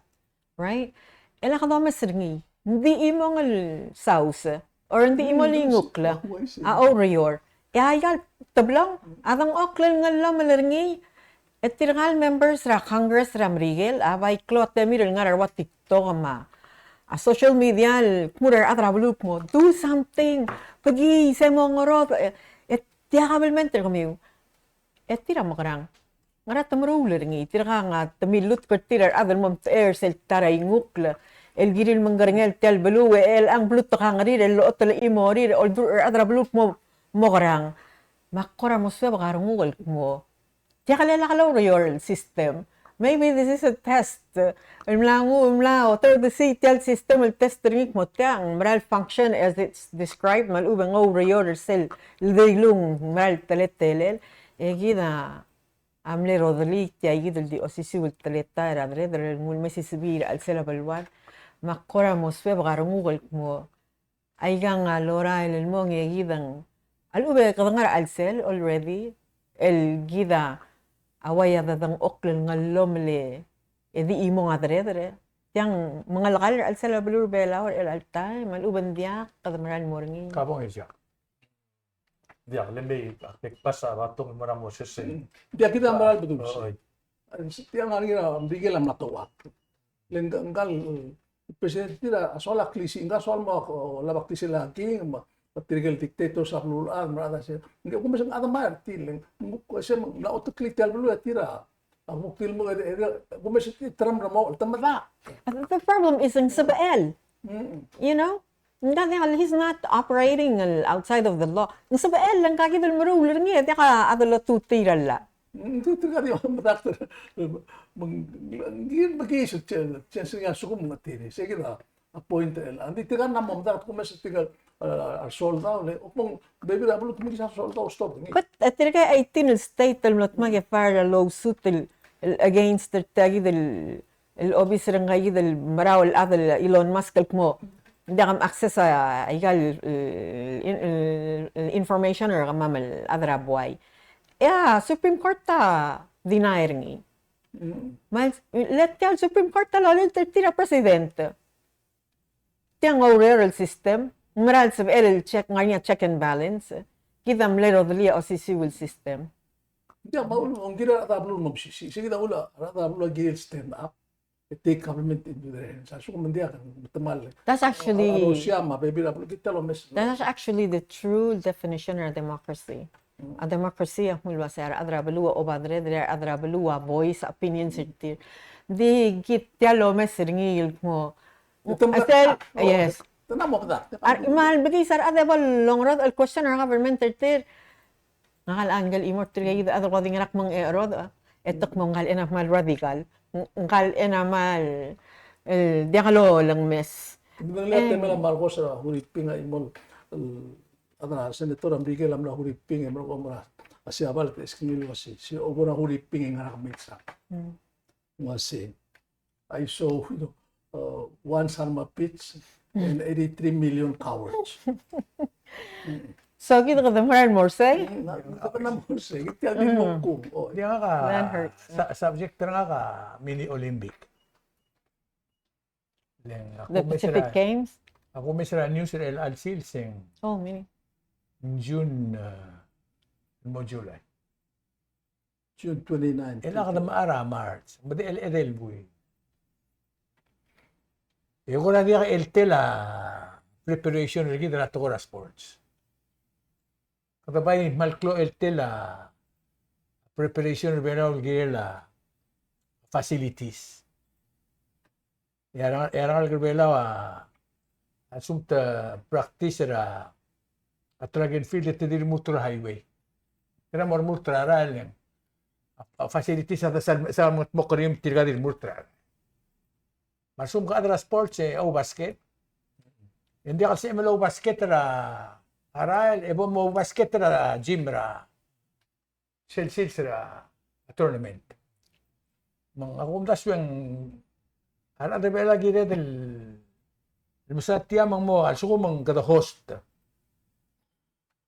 Right? E le kede omes er ngii, ng di chimong el saus, or ng di chimong el ingukl a oureor. E aika el teblong, a dengchokl el ngellomel er ngii, e tirka el members er a Congress er a Merikel a bai klou a temir el ngar er a ua TikTok me a social media el kmo er a rechad er a beluu el kmo, do something, bekii, se mo ngerod, e, e tia kabelment er kemiu. E tir a mekerang. Ngera te meruul er ngii, tirka a te milutk er tir a rechad el mo omtechei er sel ta er a ingukl el kirir el mengkerengel tia el beluu, e chelechang belutekangir el lochotel a chimorir, oldurech er a rechad er a beluu el kmo, mokerang. Me ak kora mo suebek a renguk el kmo, tia kid a lak loureor el system. Maybe this is a test. El mla nguu, mla oteredesii tia el system el test er ngii el kmo tia, ng mera el function as it's described, me a lechub e ng oureor er sel dilu ng mera el teletelel, e kid a mle rodelii tia kid el di osisiu el teletael er a deredel el nguu el mesisebii er a chelsel a beluad, me ak kora mo suebek a renguk el kmo, aikang a lorael el mong e kid a, a lechub e kede ngar er a chelsel already, el kid a ua ia dedengchokl el ngellomel e di chimong a deredel. Tiang mengelekall er a chelsel a beluu er a Belau er chelecha el taem, a lechub e ng diak kede mera el mo er ngii. Ka bong e diak. Diak, le mei, ak dek pass a batong el mo er a Moses e. Diak, kid a mera el bedul. Oi. Tiang a ngar er ngii a Merikel a mla teuak. Le ngka, ngka el president er tir a soal a klisiich, ngka a soal mo, o, lebo klisiich el king, me, me tirke el dictators a beluulechad, me a rechad a se. Ngke kumes a chad a mei er tir, le ng kuk se me ng mla oteklii tia el beluu e tir a, a kuk tir el mo, e, e, kumes a tir a term er a mo, el te medak. The problem is ng sebechel. Mm. You know? Ngka diak, he's not operating el outside of the law. Ng sebechel e ngka kid el meruul er ngii e diak a chad el otutii er a llach. Ng tutii er ngii a di medakt er, me ng, ng, ng, me ki se, se, se, se, a lsekum ng tir, se kid a, a point el, a di tirka a mo medakt, kumes tirka, a, a soldau, le, opong, bebil er a beluu, me ki se a soldau, stop er ngii. But, e, tirka eighteen el state el mlo dmak e file a lawsuit el, el against er tia kid el, el obis er ngka kid el merau el chad el Elon Musk el kmo, ng diak a access a, a ikal, el, el, el, el information er kemam el chad er a buai. E a Supreme Court a deny er ngii. Mm. Me le tia el Supreme Court a lolult er tir a president. Tiang a oureor el system, ng mera el sebechel el check, ngar er ngii a check and balance. Kid a mle rodelii a osisiu el system. Ng diak, me a ul, ng kirel a rechad er a beluu el mo mesisiich. Se kid a ul, a rechad er a beluu a kirel stand up. E take government into their hands. A lsekum ng diak, ng metemall. That's actually, a, a Russia me a bebil er a beluu, kid a lomes. That's actually the true definition of democracy. Mm. A democracy a kmo el uasei a rechad er a beluu a oba deredel, a rechad er a beluu a voice opinions er tir. Di kid a lomes er ngii el kmo. Ite me a sel, yes. Te na mo kede. A, me a lebekiis a rechad a bo longerodech el question er a government er tir. Ngak a ngikel chimo er tirke kid a chad el kmo di ngera kmo ng cherodech, e te kmo ngka el chad a kmal radical, ngka el chad a kmal, e, diak lolengmes. Ng di le, e, temel a Marcos er a Huriping a chimo el, el, a chad er a senator er a Merikel a mla Huriping e mlo ko mo er a Siabal e te ask er ngii el uasei, se obo er a Huriping e ngera kemiu el sang. Mm. Ng uasei, I saw, you know, uh, one Sarma pitch and eighty-three million cowards. So, kid a kede mera el mo er sei? Mm, ng, ng kede mera el mo er sei. Kid a di mo kuk. Oh, yeah. Diak a, that hurts, sa-, subject er ngak a Mini Olympic. Le ng, a kumes er a, the Pacific Games? A kumes er a news er chelecha el sils e ng, oh, mini. June, uh, el mo July. June twenty-nine. E le kede mechar a March. Bedechel, edei el buil. E kora diak el tela preparation er kid er a tekoi er a sports. Kede bai kmal klou el tela preparation er a Belau el kirel a facilities. E a rengal-, e a rengalek er a Belau a, a lsekum te practice er a, a track and field e te di lmuut er a highway. Kede mo lmuut er a rael e ng, a, a facilities a sal, sal mo, mo kerium tirka di lmuut er a rael. Me a lsekum ke chad er a sports e ou basket. E ng diak el sebechem el ou basket er a, a rael, e bo mo ou basket er a gym er a sel sils er a tournament. Me ng, a kumdasu e ng a rechad er a Belau a kired el, el mesa tia me ng mo, a lsekum ng kede host.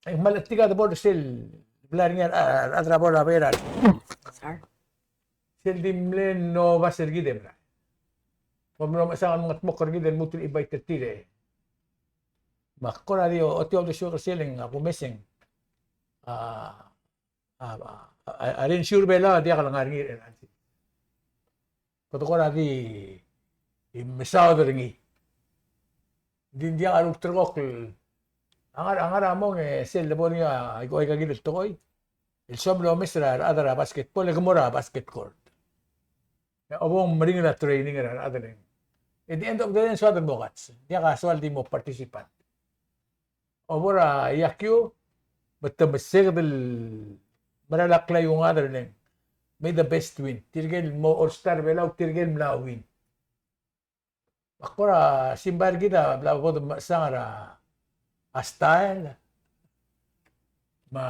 E ng kmal chetik a debo er sel bla er ngii a, a, a rechad er a bo er a Belau. Sorry. Sel di mle nobas er kid e mla. Bo mlo mechesang el mengetmokl er kid el lmuut el invite er tir e. Me ak kora di o, ochotii a uldesuek er sel e ng a kumes e ng, a, a, a, a, a rengul er a Belau a diak lengar er ngii er a, kede kora di mesaod er ngii. Di ng diak a ulterekokl. A ngar, a ngar er a mong e sel lebo er ngii a, a, aika kid el tekoi. El soam el omes er a rechad er a basketball, e ke mo er a basket court. E obong meringel a training er a rechad er ngii. At the end of the day, ng soad el mo kats. Diak a soal di mo participant. Obo er a iakiu, me te meseked el mera el klaiuengad er ngii. may the best win. Tirke el mo all-star er Belau, tirke el mla win. Ak kora simbai er kid a bla bo de mechesang er a, a style. Me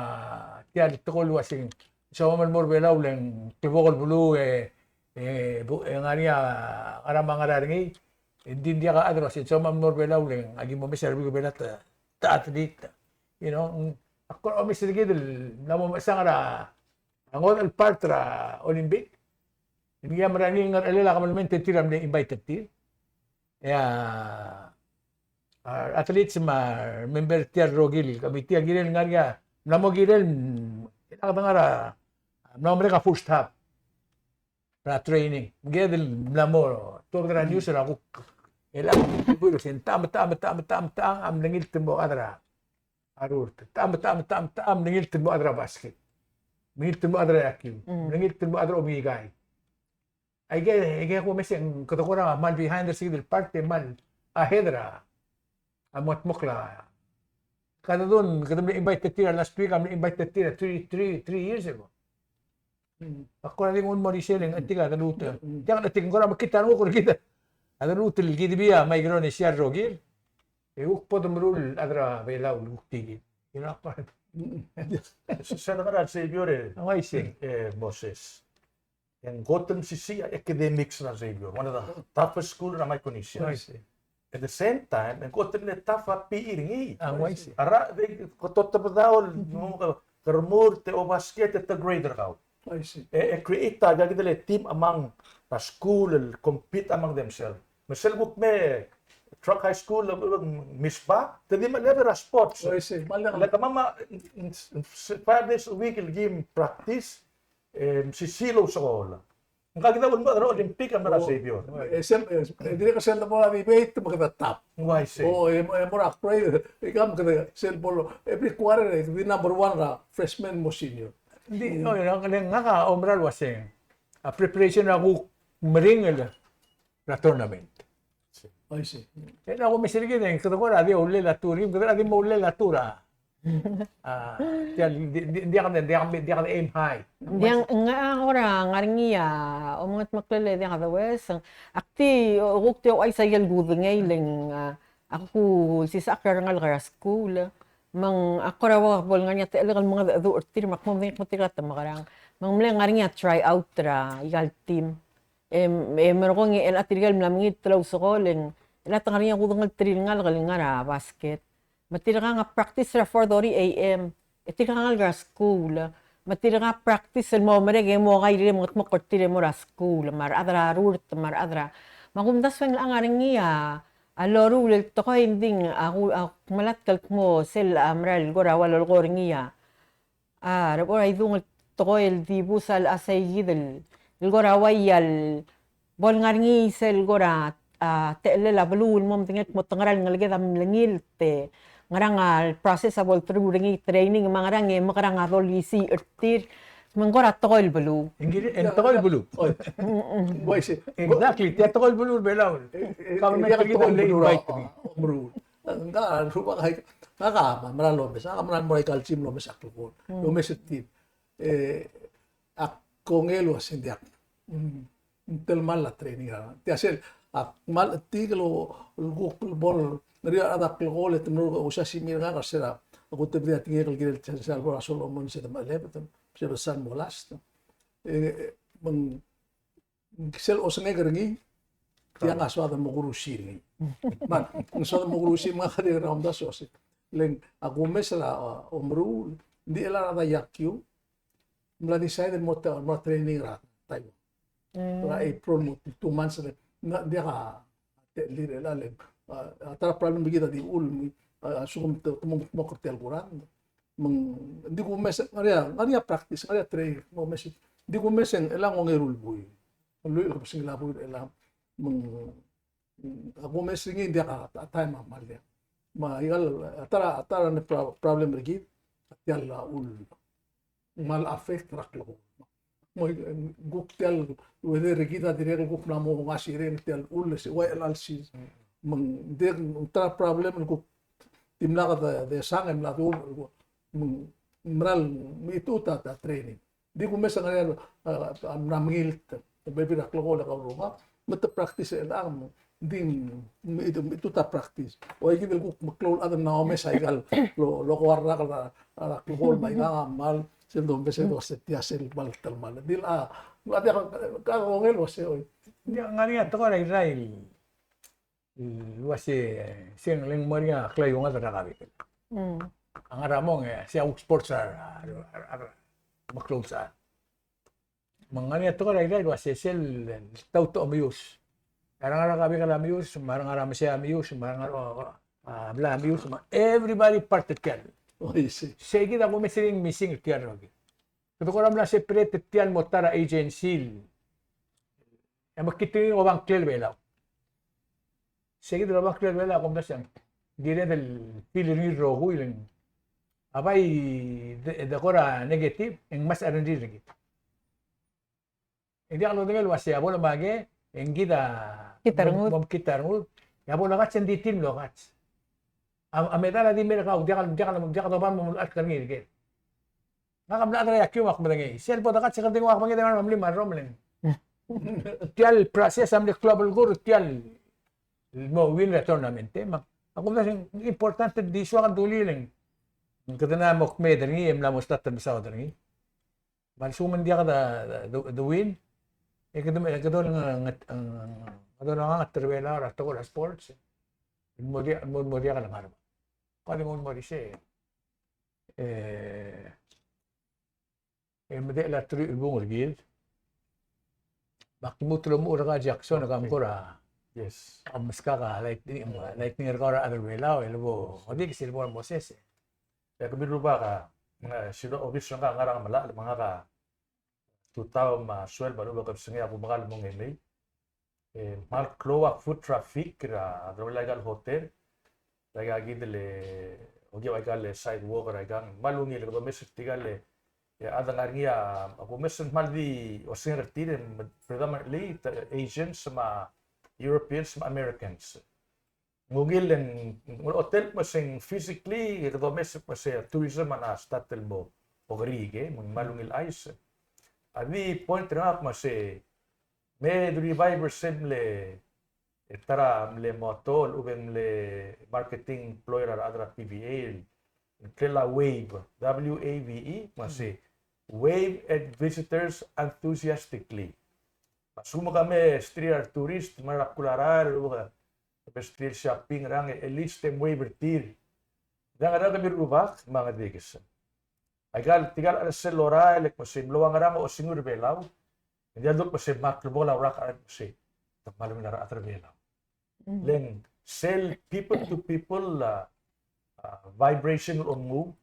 tia el tekoi el uaseng, soam el mo er Belau le ng klebokel beluu e, e, bu-, e ngar er ngii a, ngar er a, me ngar er ngii, e ng di, ng diak a chad el uaseng, soam el mo er Belau le ng aki mo mes er a rebebil er Belau te, te athlete. You know, ng, ak kora omes er kid el mla mo mechesang er a, a ngodech el part er a Olympic. Ngii a mera el ngii el ngar er a chelsel a kabelment e tir a mle invite er tir. E a, a, athletes me a member er tia el rokir el committee a kirel ngar er ngii a, mla mo kirel, mm, el chad a ngar er a, mla mo merek a first half er a training. Me kid el mla mo tuobed er a news er a kuk, el a, se ng ta me, ta me, ta me, ta me, ta me, a mlengilt el mo chad er a, a rurt. Ta me, ta me, ta me, ta me, a mlengilt el mo chad er a basket. Mlengilt el mo chad er a yakiu. Mm. Mlengilt el mo chad er a omikai. Aike, aike a kumes e ng kede kora mal behind er se kid el part e mal ahead er a, a mo dmokl a. Kede dun, kede mle invite er tir a last week, a mle invite er tir a three, three, three years ago. Mm. Ak kora di nguu el mo er isei e ng chetik a deluut. Mm. Diak, ng chetik, ng kora mekngit a renguk er kid. A deluut el kid a Micronesia el rokir. E kuk bo de meruul a chad er a Belau el kuk tingel. You know? Mm. Se, se ngar er a Xavier e. Ng uaisei. E, Moses. E ng kot el mesisiich a academics er a Xavier, one of the toughest school er a Micronesia. I see. At the same time, e ng kot el mle tough a P E er ngii. Ah, I see. A ra, de, ko totebedau el, no, ke, ke remurt e obasket e te grade er kau. I see. E, e create a, kid el team among the school, el compete among themselves. Me sel kuk me Truk High School, e, e, Misbah, te di mle er a sports. I see. Le kemam a, mm, mm, five days a week, el kim practice, e, mesisiich el ousekool. Ng kid a ulemuchel er a Olympic a mla er a Xavier. E sel, e, e dirrek sel bo er a debate me kede tap. Ng uaisei. O, e, e mo er a Craig, e kid me kede sel bo el, every quarter, e di number one er a freshman mo senior. Di, no, no, le ngak a oumera el uaseng. A preparation a kuk meringel er a tournament. I see. E a kumes er kid e ng kede kora di oulel a tour, kede di mo oulel a tour a. A, tia, di, di, diak, diak, diak aim high. Diak, ngak a kora ngar er ngii a omengedmeklel e diak de uaisei. Ak di, o, kuk di ouchais a ikel kudengei le ng, a, ak ulsisechakl er a rengalek er a skuul. Me ng, ak kora ua bo el ngar er ngii a techellek el mengedecheduch er tir, me ak mo medengei el kmo tirka te mekerang. Me ng mle ngar er ngii a try out er a ikal team. E, e merekong e chelecha tirke el mla mengilt el ousekool e ng, chelecha te ngar er ngii a kudengei er tir el ngalek el ngar er a basket. Me tirka a practice er a four thirty A M. E tirka a ngalek er a skuul. Me tirka a practice el mo merek e mo kai el mengedmokl er tir e mo er a skuul. Me a rechad er a rurt, me a rechad er a. Me a kumdasu e ng locha ngar er ngii a, a loruul el tekoi, ng di a ku, a kumelatk el kmo sel a mera el kora ua lolekoi er ngii a A, re bo er a idung el tekoi el dibus a locha sei kid el, el kora uai a le bo el ngar er ngii sel kora, a, techellel a beluu el mo medengei el kmo te ngerang el ngeleked a mlengilt, te ngerang a process a bo el through er ngii training, me a ngerang e mekerang a dolisiich er tir, me ng kora tekoi el beluu. Ng kirel, e ng tekoi el beluu. Oi. Mm, mm. Oi, se. Exactly, tia tekoi el beluu er a Belau. E, e, government e, er kid a tekoi el beluu er a, invite er ngii. A, a, meruul. Ngak a rubak a, ngak a mera el omes, ngak a mera el mo er aika el gym el omes a klekool, el omes er tir. E, ak kongei el uasei ng diak. Mm, ng telemall a training er a. Tia sel, ak kmal chetik el, el kuk bo el ngar er ngii a rechad a klekool e te mlo ousiasmiu er ngak er se er a, ak kutebedii a tekingek el kirel sel bo er a Solomon se te mechelebet, se el sal mo last. E, e, me ng sel osengek er ngii, tiang a soad el mo kurusi er ngii. Me ng soad el mo kurusi, me ngak a dirk er a omdasu el uasei. Le ng, a kumes el, a, omeruul, ng di chelecha a rechad a yakiu, mla decide el mo te, mo training er a Taiwan. Mm. Er a April mo two months le, ng diak a techellir er chelechang, a, a ta er a problem er kid a di uchul, a, a lsekum te, te mo, mo er tia el kurangd. Me ng di kumes, ngar er ngii a, ngar er ngii a practice, ngar er ngii a training, mo mes. Di kumes e ng chelechang ongeru el buil. Lluich el kebesengil a buil er chelechang. Me ng, a kumes er ngii ng diak a, a taem a kmal diak. Me a ikal, a ta er a, a ta er a ne pro-, problem er kid, a tia el, a, uchul. Kmal affect er a klekool. Mo, e, kuk tia el weather er kid a dirrek el kuk mla mo ngasireng tia el uchul, se ua el alsis. Me ng dirrek ta er a problem el kuk dimlak de, de sang e mla dub, me ng mera el mechitechut a, a training. Di kumes a ngar er ngii a, a, a mla mengilt, e bebil er a klekool e kau rubak, me te practice er chelechang, ng di, me, me, me te practice. Oi, kid el kuk meklou el chad el mla omes a ikal lo, lokoua el rak er a, a klekool me a ikang a kmal, sel domes e dua se tia sel kmal telemall. Di le, a, a diak, ka kongei el uase, oi. Ng ngar er ngii a tekoi er a Irrai el uase, se ng le ng mo er ngii a klou el ungil er a kabikel. Mm. A ngar er a mong e, se a kuk sports a, a, a, a, meklou el sal. Me ng ngar er ngii a tekoi er a Irrai el uase sel, sel tau te omius. A re ngar er a kabikel a mius, me a re ngar er a mesei a mius, me a re ngar er a, a, blai a mius, me everybody part er tia el. Oi, sei. Sei kid a kumes er ngii el missing er tia el rokir. Kede kora mla separate er tia el mo ta er a agency el. E mekngit er ngii el oba ngklel Belau. Sei kid el oba ngklel Belau, a kumdasu e ng kired el feel er ngii el rokui el ng, a bai de, de kora negative, e ng mesa a rengrir er kid. E ng diak lodengei el uase a bo lemake, e ng kid a, kid a rengud. Mo, mo kid a rengud, e a bo lekats e ng di tir el mlo kats. A, a medal a di mer kau, diak, diak, diak doba mo mlo kats er ngii el ker. Ngak a mla chad er a yakiu me ak medengei. Sel bo dekats e kede nguu a kebengei e de ngar er a melim a rrom el ng. Tia el process a mle klou a belkul er tia el mo win er a tournament, e, me a kumdasu e ng important el di soak el dulii el ng. Kede mla mo kmeed er ngii, e mla mo start el mesaod er ngii. Me a lsekum ng diak de, de, de win, e kede, e kede olengeseu, kede olengeseu er a Belau er a tekoi er a sports. Mo diak, mo, mo diak el ngar er a. Kede mo, mo di sei. E, e medechel a teruich el bung er kid. Me ak lmuut el omuchel er kau Jackson, e kau kora. Yes. A meskak a lightning, lightning er kau er a rechad er Belau, e le bo, odi ke sel bo Moses. E kemiu el rubak a, e, sel obis er ngak a ngar er a Ngemelachel, me ngak a tutau me a sueleb a lechub e kebesengei a kumekall el mo ngemei. E, kmal klou a foot traffic er a deleuill aika el hotel. Aika kid el, okiu aika el sidewalk er aikang. Kmal ungil, kede omes er tirka el, e, a de ngar er ngii a, a kumes el kmal di osengek er tir, e, predominantly, te, Asians me a Europeans me a Americans. Ng ungil e ng, ng hotel me se ng physically, e kede omes me se tourism a mla start el mo, mo kerik, e, me ng kmal ungil chais. A di point er ngak me se, me de revive er sel mle, e ta er a mle motto, el lechub e ng mle marketing ploy er a rechad er a P V A, el ngklel a wave, W A V E, me se, wave at visitors enthusiastically. Me a lsekum ke mesterir a retourist, me a re bkul a rael, el lechub e ke mesterir el shopping er ngii, e at least e mo wave er tir. Ng ngar er ngii a kemiu el rubak, me a Ngedikes. Aika el, tirka el chelsel lorael, el kmo se mlo ua ngerang a osengu er Belau. Ng diak el dul kmo se kmal klebokel a rak el kmo se, te kmal ungil a rechad er Belau. Mm. Le ng sel people to people, a, a, vibration el omnguu,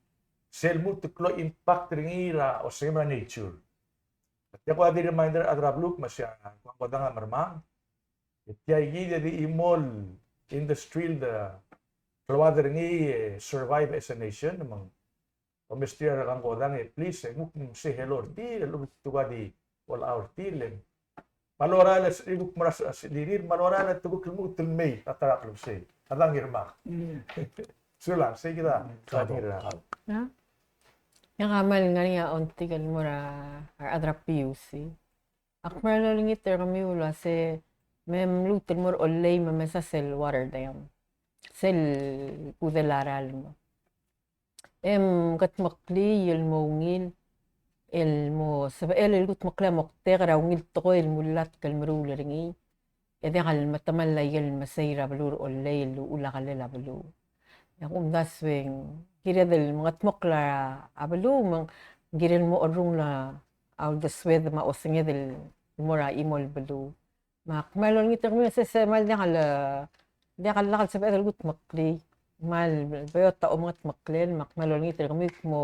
sel lmuut el klou a impact er ngii er a osengem er a nature. Tia kuk a di reminder er a rechad er a beluu el kmo se a, kuk a ngodang a mermang. E tia kid a di chimo el industry el de, klou a di er ngii, e, survive as a nation, me ng Omes tir a re kangkodang e please, e kuk mo say hello er tir, e lechub e te kuk di olechau er tir, le ng. Me a lorael e kuk mera se, se, lirir, me a lorael e te kuk lmuut el mei, a ta er a klebesei. A dang irmak. Mm. Sulang, sei kid a, mm, sa kid a. Ia? Ia, kmal ngar er ngii a ongtik el mo er a, a rechad er a P U C. Ak mera el olengit er kemiu el uase, me mluut el mo er a Ollei me mesa sel water dam. Sel kudel a ralm. E mkedmeklii el mo ungil, el mo sebechel el kudmeklii a moktek er a ungil tekoi el mulatk el meruul er ngii, e diak el metemall a ikel mesei er a beluu er a Ollei el uchul a kelel a beluu. E a kumdasu e ng kired el mengedmokl a beluu, me ng kired el mo cherrungel a uldesued me a osenged el mo er a chimo el beluu. Me ak kmal olengit er kemiu, se, se kmal diak el, diak el lak el sebeched el kudmeklii. Kmal beot a omengedmeklel, me ak kmal olengit er kemiu el kmo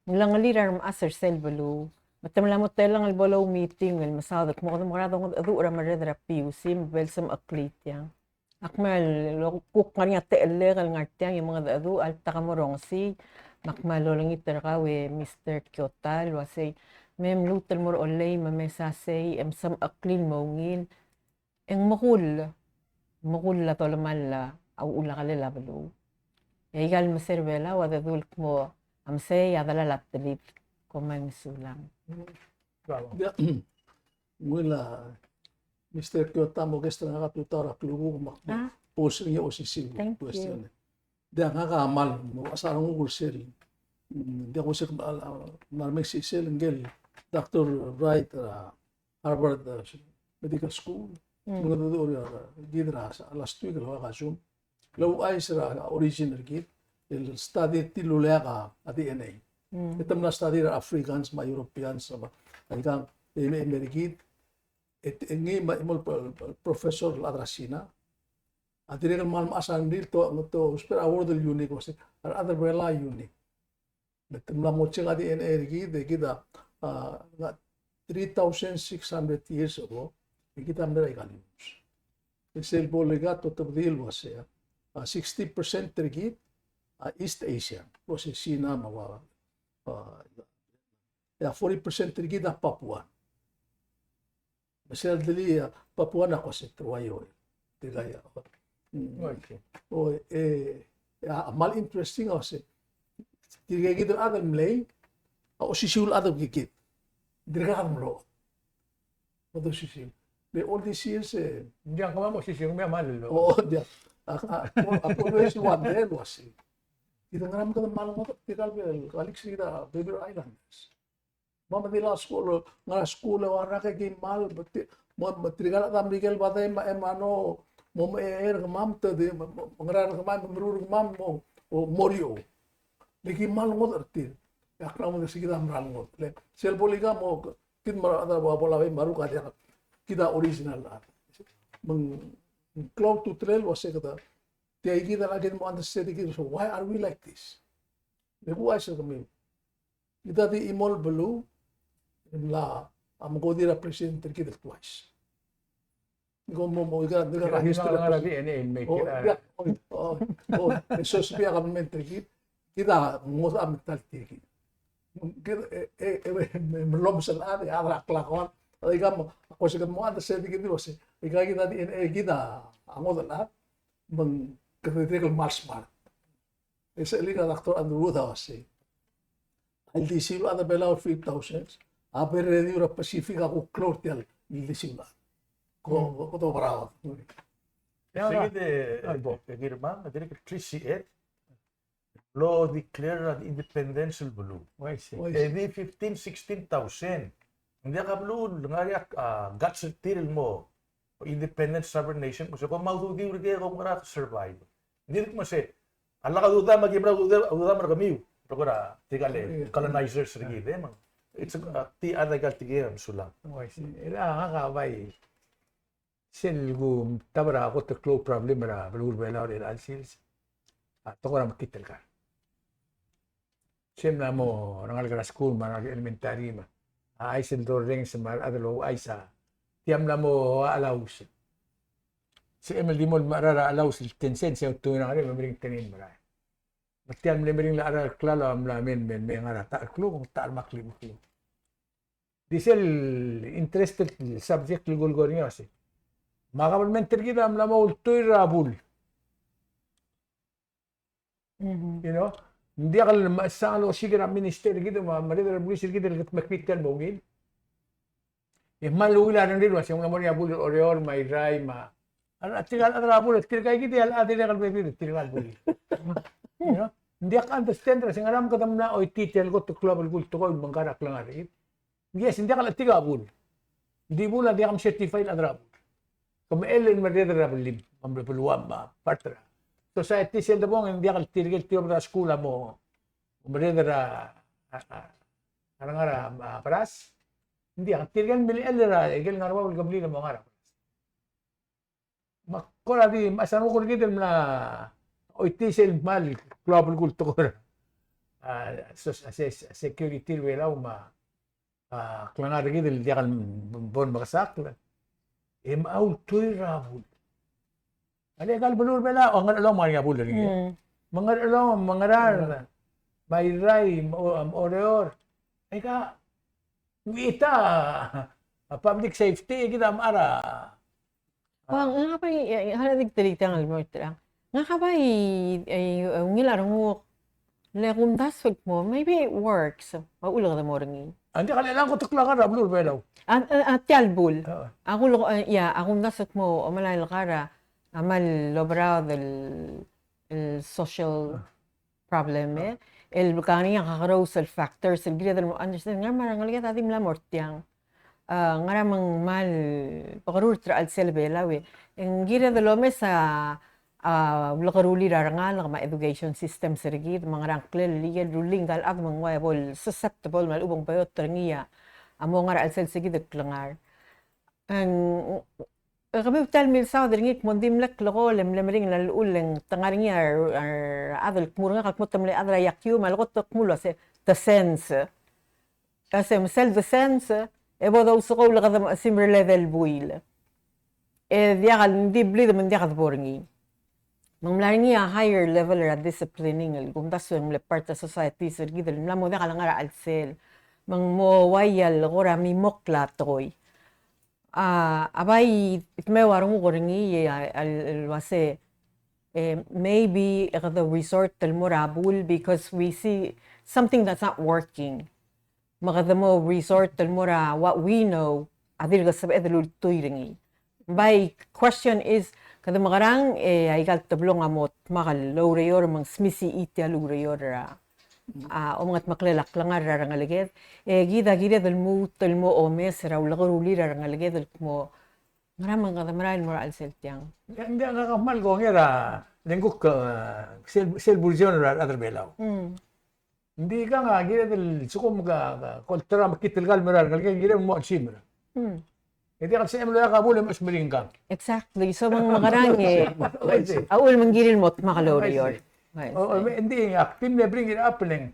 ng mlengelir a remechas er sel beluu. Me te mla mo telengel el bo loumeeting el mesaod el kmo kede mo er a dongedecheduch er a merreder er a P U C, me bo lsemecheklii tiang. Ak kmal kuk ngar er ngii a techellek el ngar tiang e mengedecheduch, a ltak a mo rongesii, me ak kmal olengit er kau e Mister Kiotal, el uasei, me mluut el mo er a Ollei, me mesa sei, e msemecheklii el mo ungil, e ng mekull, mekull a dolemall a uchul a kelel a beluu. E aika el mesei er a Belau a dedu el kmo a mesei a delal a telib. Kom kmal mesulang. Bravo. Ia, ng ua Mister Kyota, mo guest er ngak a tutau er a klukuk me ak, ah, bo lsebechir el osisiu el question. Thank you. Diak, ngak a kmal mo mechas a renguk er sel, mm, diak, ko sel, a, a, kmal mesa sel ngike el Doctor Wright er a Harvard, a, Medical School. Mm. Me ng dmu er a, a, kid er a, a, last week el ua ka Zoom. Le ouchais er a origin er kid, el study er tir el uleak a, a D N A. Mm. E te mla study er a Africans me a Europeans me a, aikang, e, e, e mei er kid, e, e ngii me a, e mo el pro-, professor el chad er a Sina. A dirrek el kmal mechas a rengrir, te, te ousbech er a word el unique, uase a rechad er a Belau a unique. Me te mla mo check a D N A er kid, e kid a, a, ng three thousand six hundred years ago, e kid a mla er a ikal ius. E sel bo le kid a otobedii el uase, a, sixty percent er kid a East Asian, uase Sina me a, a, e a forty percent er kid a Papuan. Me sel dulii a Papuan a ko se te ua io. Tirka ia. Mm. Oi, okay. O, e, e a kmal interesting a se, tirka kid el chad el mlei a osisiu el chad el kid. Dirkak a mlo. Mo osisiu. Le all these years, e. Ng diak kemam a osisiu, me a kmal lo. O, diak. A, a, a, always wonder el uase, kid a ngera me kede kmal ngodech er tirka el, el, el, kid a Beaver Islanders. Me a medil a skuul, ngar er a skuul e ua ngera ke ki kmal, me ti-, me, me tirka el chad er a Merikel, bade me, e mano, mo, me, e, er kemam te di, me, me, me ngera er kemam, me meruul er kemam, mo, o, mo er eou. Le ki kmal ngodech er tir. E ak kmal ngodech se kid a mera el ngodech. Le, sel bo le kid a mo, kid me a rechad er a bo, bo lebo el maruk a diak, kid a original chad. Me ng, ng klou a ultutelel el uase kede, tia kid a le kid mo understand kid, so why are we like this? Le kuchais er kemiu. Kid a di chimo el beluu, e mla, a mkodir a president er kid el twice. Ng ko mo, mo, ika, ika, ika, history er a D N A el make it, a. Ia, o, o, o, e so se bia government er kid, kid a ngodech a mentality er kid. Kid, e, e, e, me, me lomes el chad, e a chad er a klakoal, a ika mo, ko se kid mo understand kid el uase, ika kid a D N A, kid a ngodech el chad, me ng kede dirrek el kmal smart. E sel ngii a Doctor Underwood a uase, a ildisiu el chad er a Belau el three thousand, a berrediu er a Pacific a kuk klou er tia el ildisiu el chad. Ko, ko, ko dobraod. Ia, se kid e, a, e, bo, e, ngii er kemam, a dirrek el three C F, el mlo declare er a independence el beluu. Oi, se. E di fifteen, sixteen thousand. Ng diak a beluu el ngar er ngii a, a, guts er tir el mo independent sovereign nation, me se kom mau dudiu er kid e kom ngar er a survive. Ng di me se, a lak a dudam, me aki mera dudam, dudam er kemiu, el kora tirka el colonizers er kid, e, me ng. It's a, a, tia a dikea el tirke el mesulang. Oi, se. E a, ngak a bai, sel kumtab er a kot el klou el problem er a beluu er a Belau er chelecha el sils, a tekoi er a mekngit el kar. Se mla mo er a rengalek er a skuul me a rengalek er a elementary me a chais el dorrenges me a rechad el ouchais a tia mla mo a chalaus. Se el di mo el mechar a chalaus el ten cents, se a ultuil er a ngerem me meringel ten el merael. Me tia el mle meringel a cheral el klalo a mla me, me, me ngar er a ta el kluk, ta el maklik, maklik. Di sel interesting el subject el kulekoi er ngii a se, me a government er kid a mla mo ultuil er a bul. Mhm. You know? Ng diak el mechesang el osiik er a minister er kid me a merreder er a bulis er kid el kede mekngit el mo ungil. E kmal ungil a rengrir el uase ng mla mo er ngii a bul er a Oreor me a Irrai me a, a tirka el chad er a bul, tirka kid a dirrek el bebil er tirka el bul. You know? Ng diak understand er a se ngera me kede mla choitii tia el kot el klou el belkul el tekoi el mengkar a klengar er kid. Yes, ng diak el chetik a bul. Di bul a diak mcertify el chad er a bul. Ke mechell el merreder er a blim, me a beluam, me a part er a society sel debong, ng diak el tirke el tiob er a skuul a mo merreder er a, a, a, a rengar er a, a, beras. Ng diak, tirke el milechell er a, ikel ngar er a bab el kebliil a mo ngar er a beras. Me a kora di, me a sel kuk er kid el mla choitii sel kmal klou a belkul el tekoi er a, a, so-, a, se-, security er a Belau me a, a, klengar er kid el diak el bo lemekesakl. E me a ultuil er a bul. A le ka el beluu er a Belau, a Ngerchelong me a ngar er ngii a bul er ngii. Mm. Me a Ngerchelong, me a Ngaraard, me a Irrai, me a O-, me a Oreor. E ka, Ng di ta, a, public safety, e kid a mechar a. Ua, ngak a bai, e, e, ngak a bai, e, e, ungil a renguk. Le kumdasu el kmo, maybe it works. Me a uchul e kede mo er ngii. A ng diak el chelechang kot el klengar er a beluu er a Belau. A, a, a tia el bul. A. A kul, e, ia, a kumdasu el kmo, omelai el kar a, a kmal oberaod el, el social problem, e. El kangei a kakerous el factors, el kired el mo understand, ng ngar er a rengeleked a di mla mo er tiang. A, ngera me ng kmal bekerurt er a chelsel Belau, e. Ng kired el omes a, a, ulekerulir a rengalek me a education systems er kid, me a ngera ngklel el ikel rullii ngka el chad me ng ua e bo el susceptible me a lechub e ng beot er ngii a, a mo ngar er a chelsel se kid el klengar. Ng, e kemiu tia el milsaod er ngii el kmo ng dimlak lekol e mle meringel a llechul e ng te ngar er ngii a, a, a chad el kmo er ngak el kmo te mle chad er a iakiu me a lekot el kmo el uase te sense. Uase me sel te sense, e bo dousekool e kede mechesimer el edei el buil. E diak el di blid me ng diak de bo er ngii. Me ng mla er ngii a higher level er a disciplining el kumdasu e ng mle part er a society er kid el mla mo diak el ngar er a chelsel. Me ng mo uai el kora mimokl a tekoi. A, a bai dmeu a renguk er ngii, a, el, el uase, e, maybe e kede resort el mo er a bul because we see something that's not working. Me kede mo resort el mo er a what we know, a dirk sebeched el ultuil er ngii. By question is, kede mekerang, e, aika el teblong a mo dmak el oureor me ng smisichii tia el ureor er a, a, omengetmeklel a klengar er a rengeleked, e kid a kired el lmuut el mo omes er a ulekerulir a rengeleked el kmo, ngera me ng kede merael el mo er a chelsel tiang. Ng diak, ngak a kmal kongei er a, le ng kuk, e, sel, sel version er a rechad er a Belau. Mm. Ng di kang a kired el sekum ke, ke, ko el term a mekngit el kal mera el ngalek e kired el mo chelsel mera. Hmm. E diak el sebechem el oeak a bul e mo chesimer ngkang. Exactly. So me ng mekerang e, a uchul me ng kirir el mo dmak el oureor. O, o, me, ng di ak di mle bring it up el ng,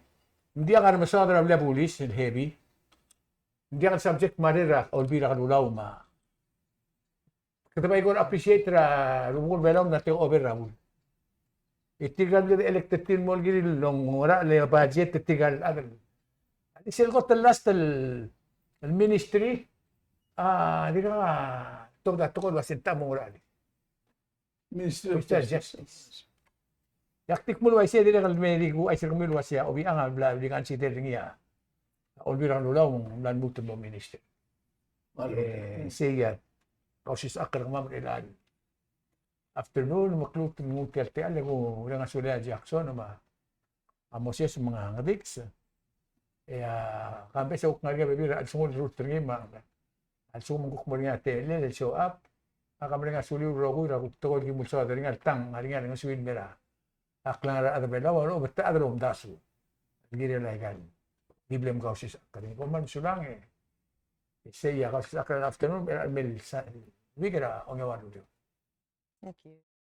ng diak a remesaod er a blil a bulis el heavy. Ng diak el subject matter er a Olbiil er a Kelulau me a Kede bai kora appreciate er a rubekul Belau me a take over er a bul. E tirka el kede elected team el mo kirir el ongerachel e budget e tirka el chad el. Sel kot el last el, el ministry, a, dirkak a, tobed a tekoi el uase ng techa mo ngerachel. Ministry of Justice. Justice. Ak di kmo el uaisei e dirrek el me di kuchais er kemiu el uasei a Obichang a bla di consider er ngii a Olbiil er a Kelulau me ng mla lmuut el mo minister. E sei a Kausisechakl er kemam er chelecha el afternoon me ng lmuut el nguu tia el techall e kureng a sulel a Jackson me a Moses me a Ngedikes. E a Kambes a kuk ngar er ngii a bebil er a chelsengul el rurt er ngii me a A lsekum ng kuk mo er ngii a techellel el show up, a ka mereng a suliu el rokui er a kuk tekoi el ki mulsaod er ngii el tang, a ngar er ngii a ngesuir el mei er a klengar er a rechad er a Belau, a lechub e te chad el omdasu el kirel aika el di bla mkausisechakl. Kom kmal mesulang e sei a kausisechakl er a afternoon, er a mei el sa-, week er a ongeua el ureor. Thank you.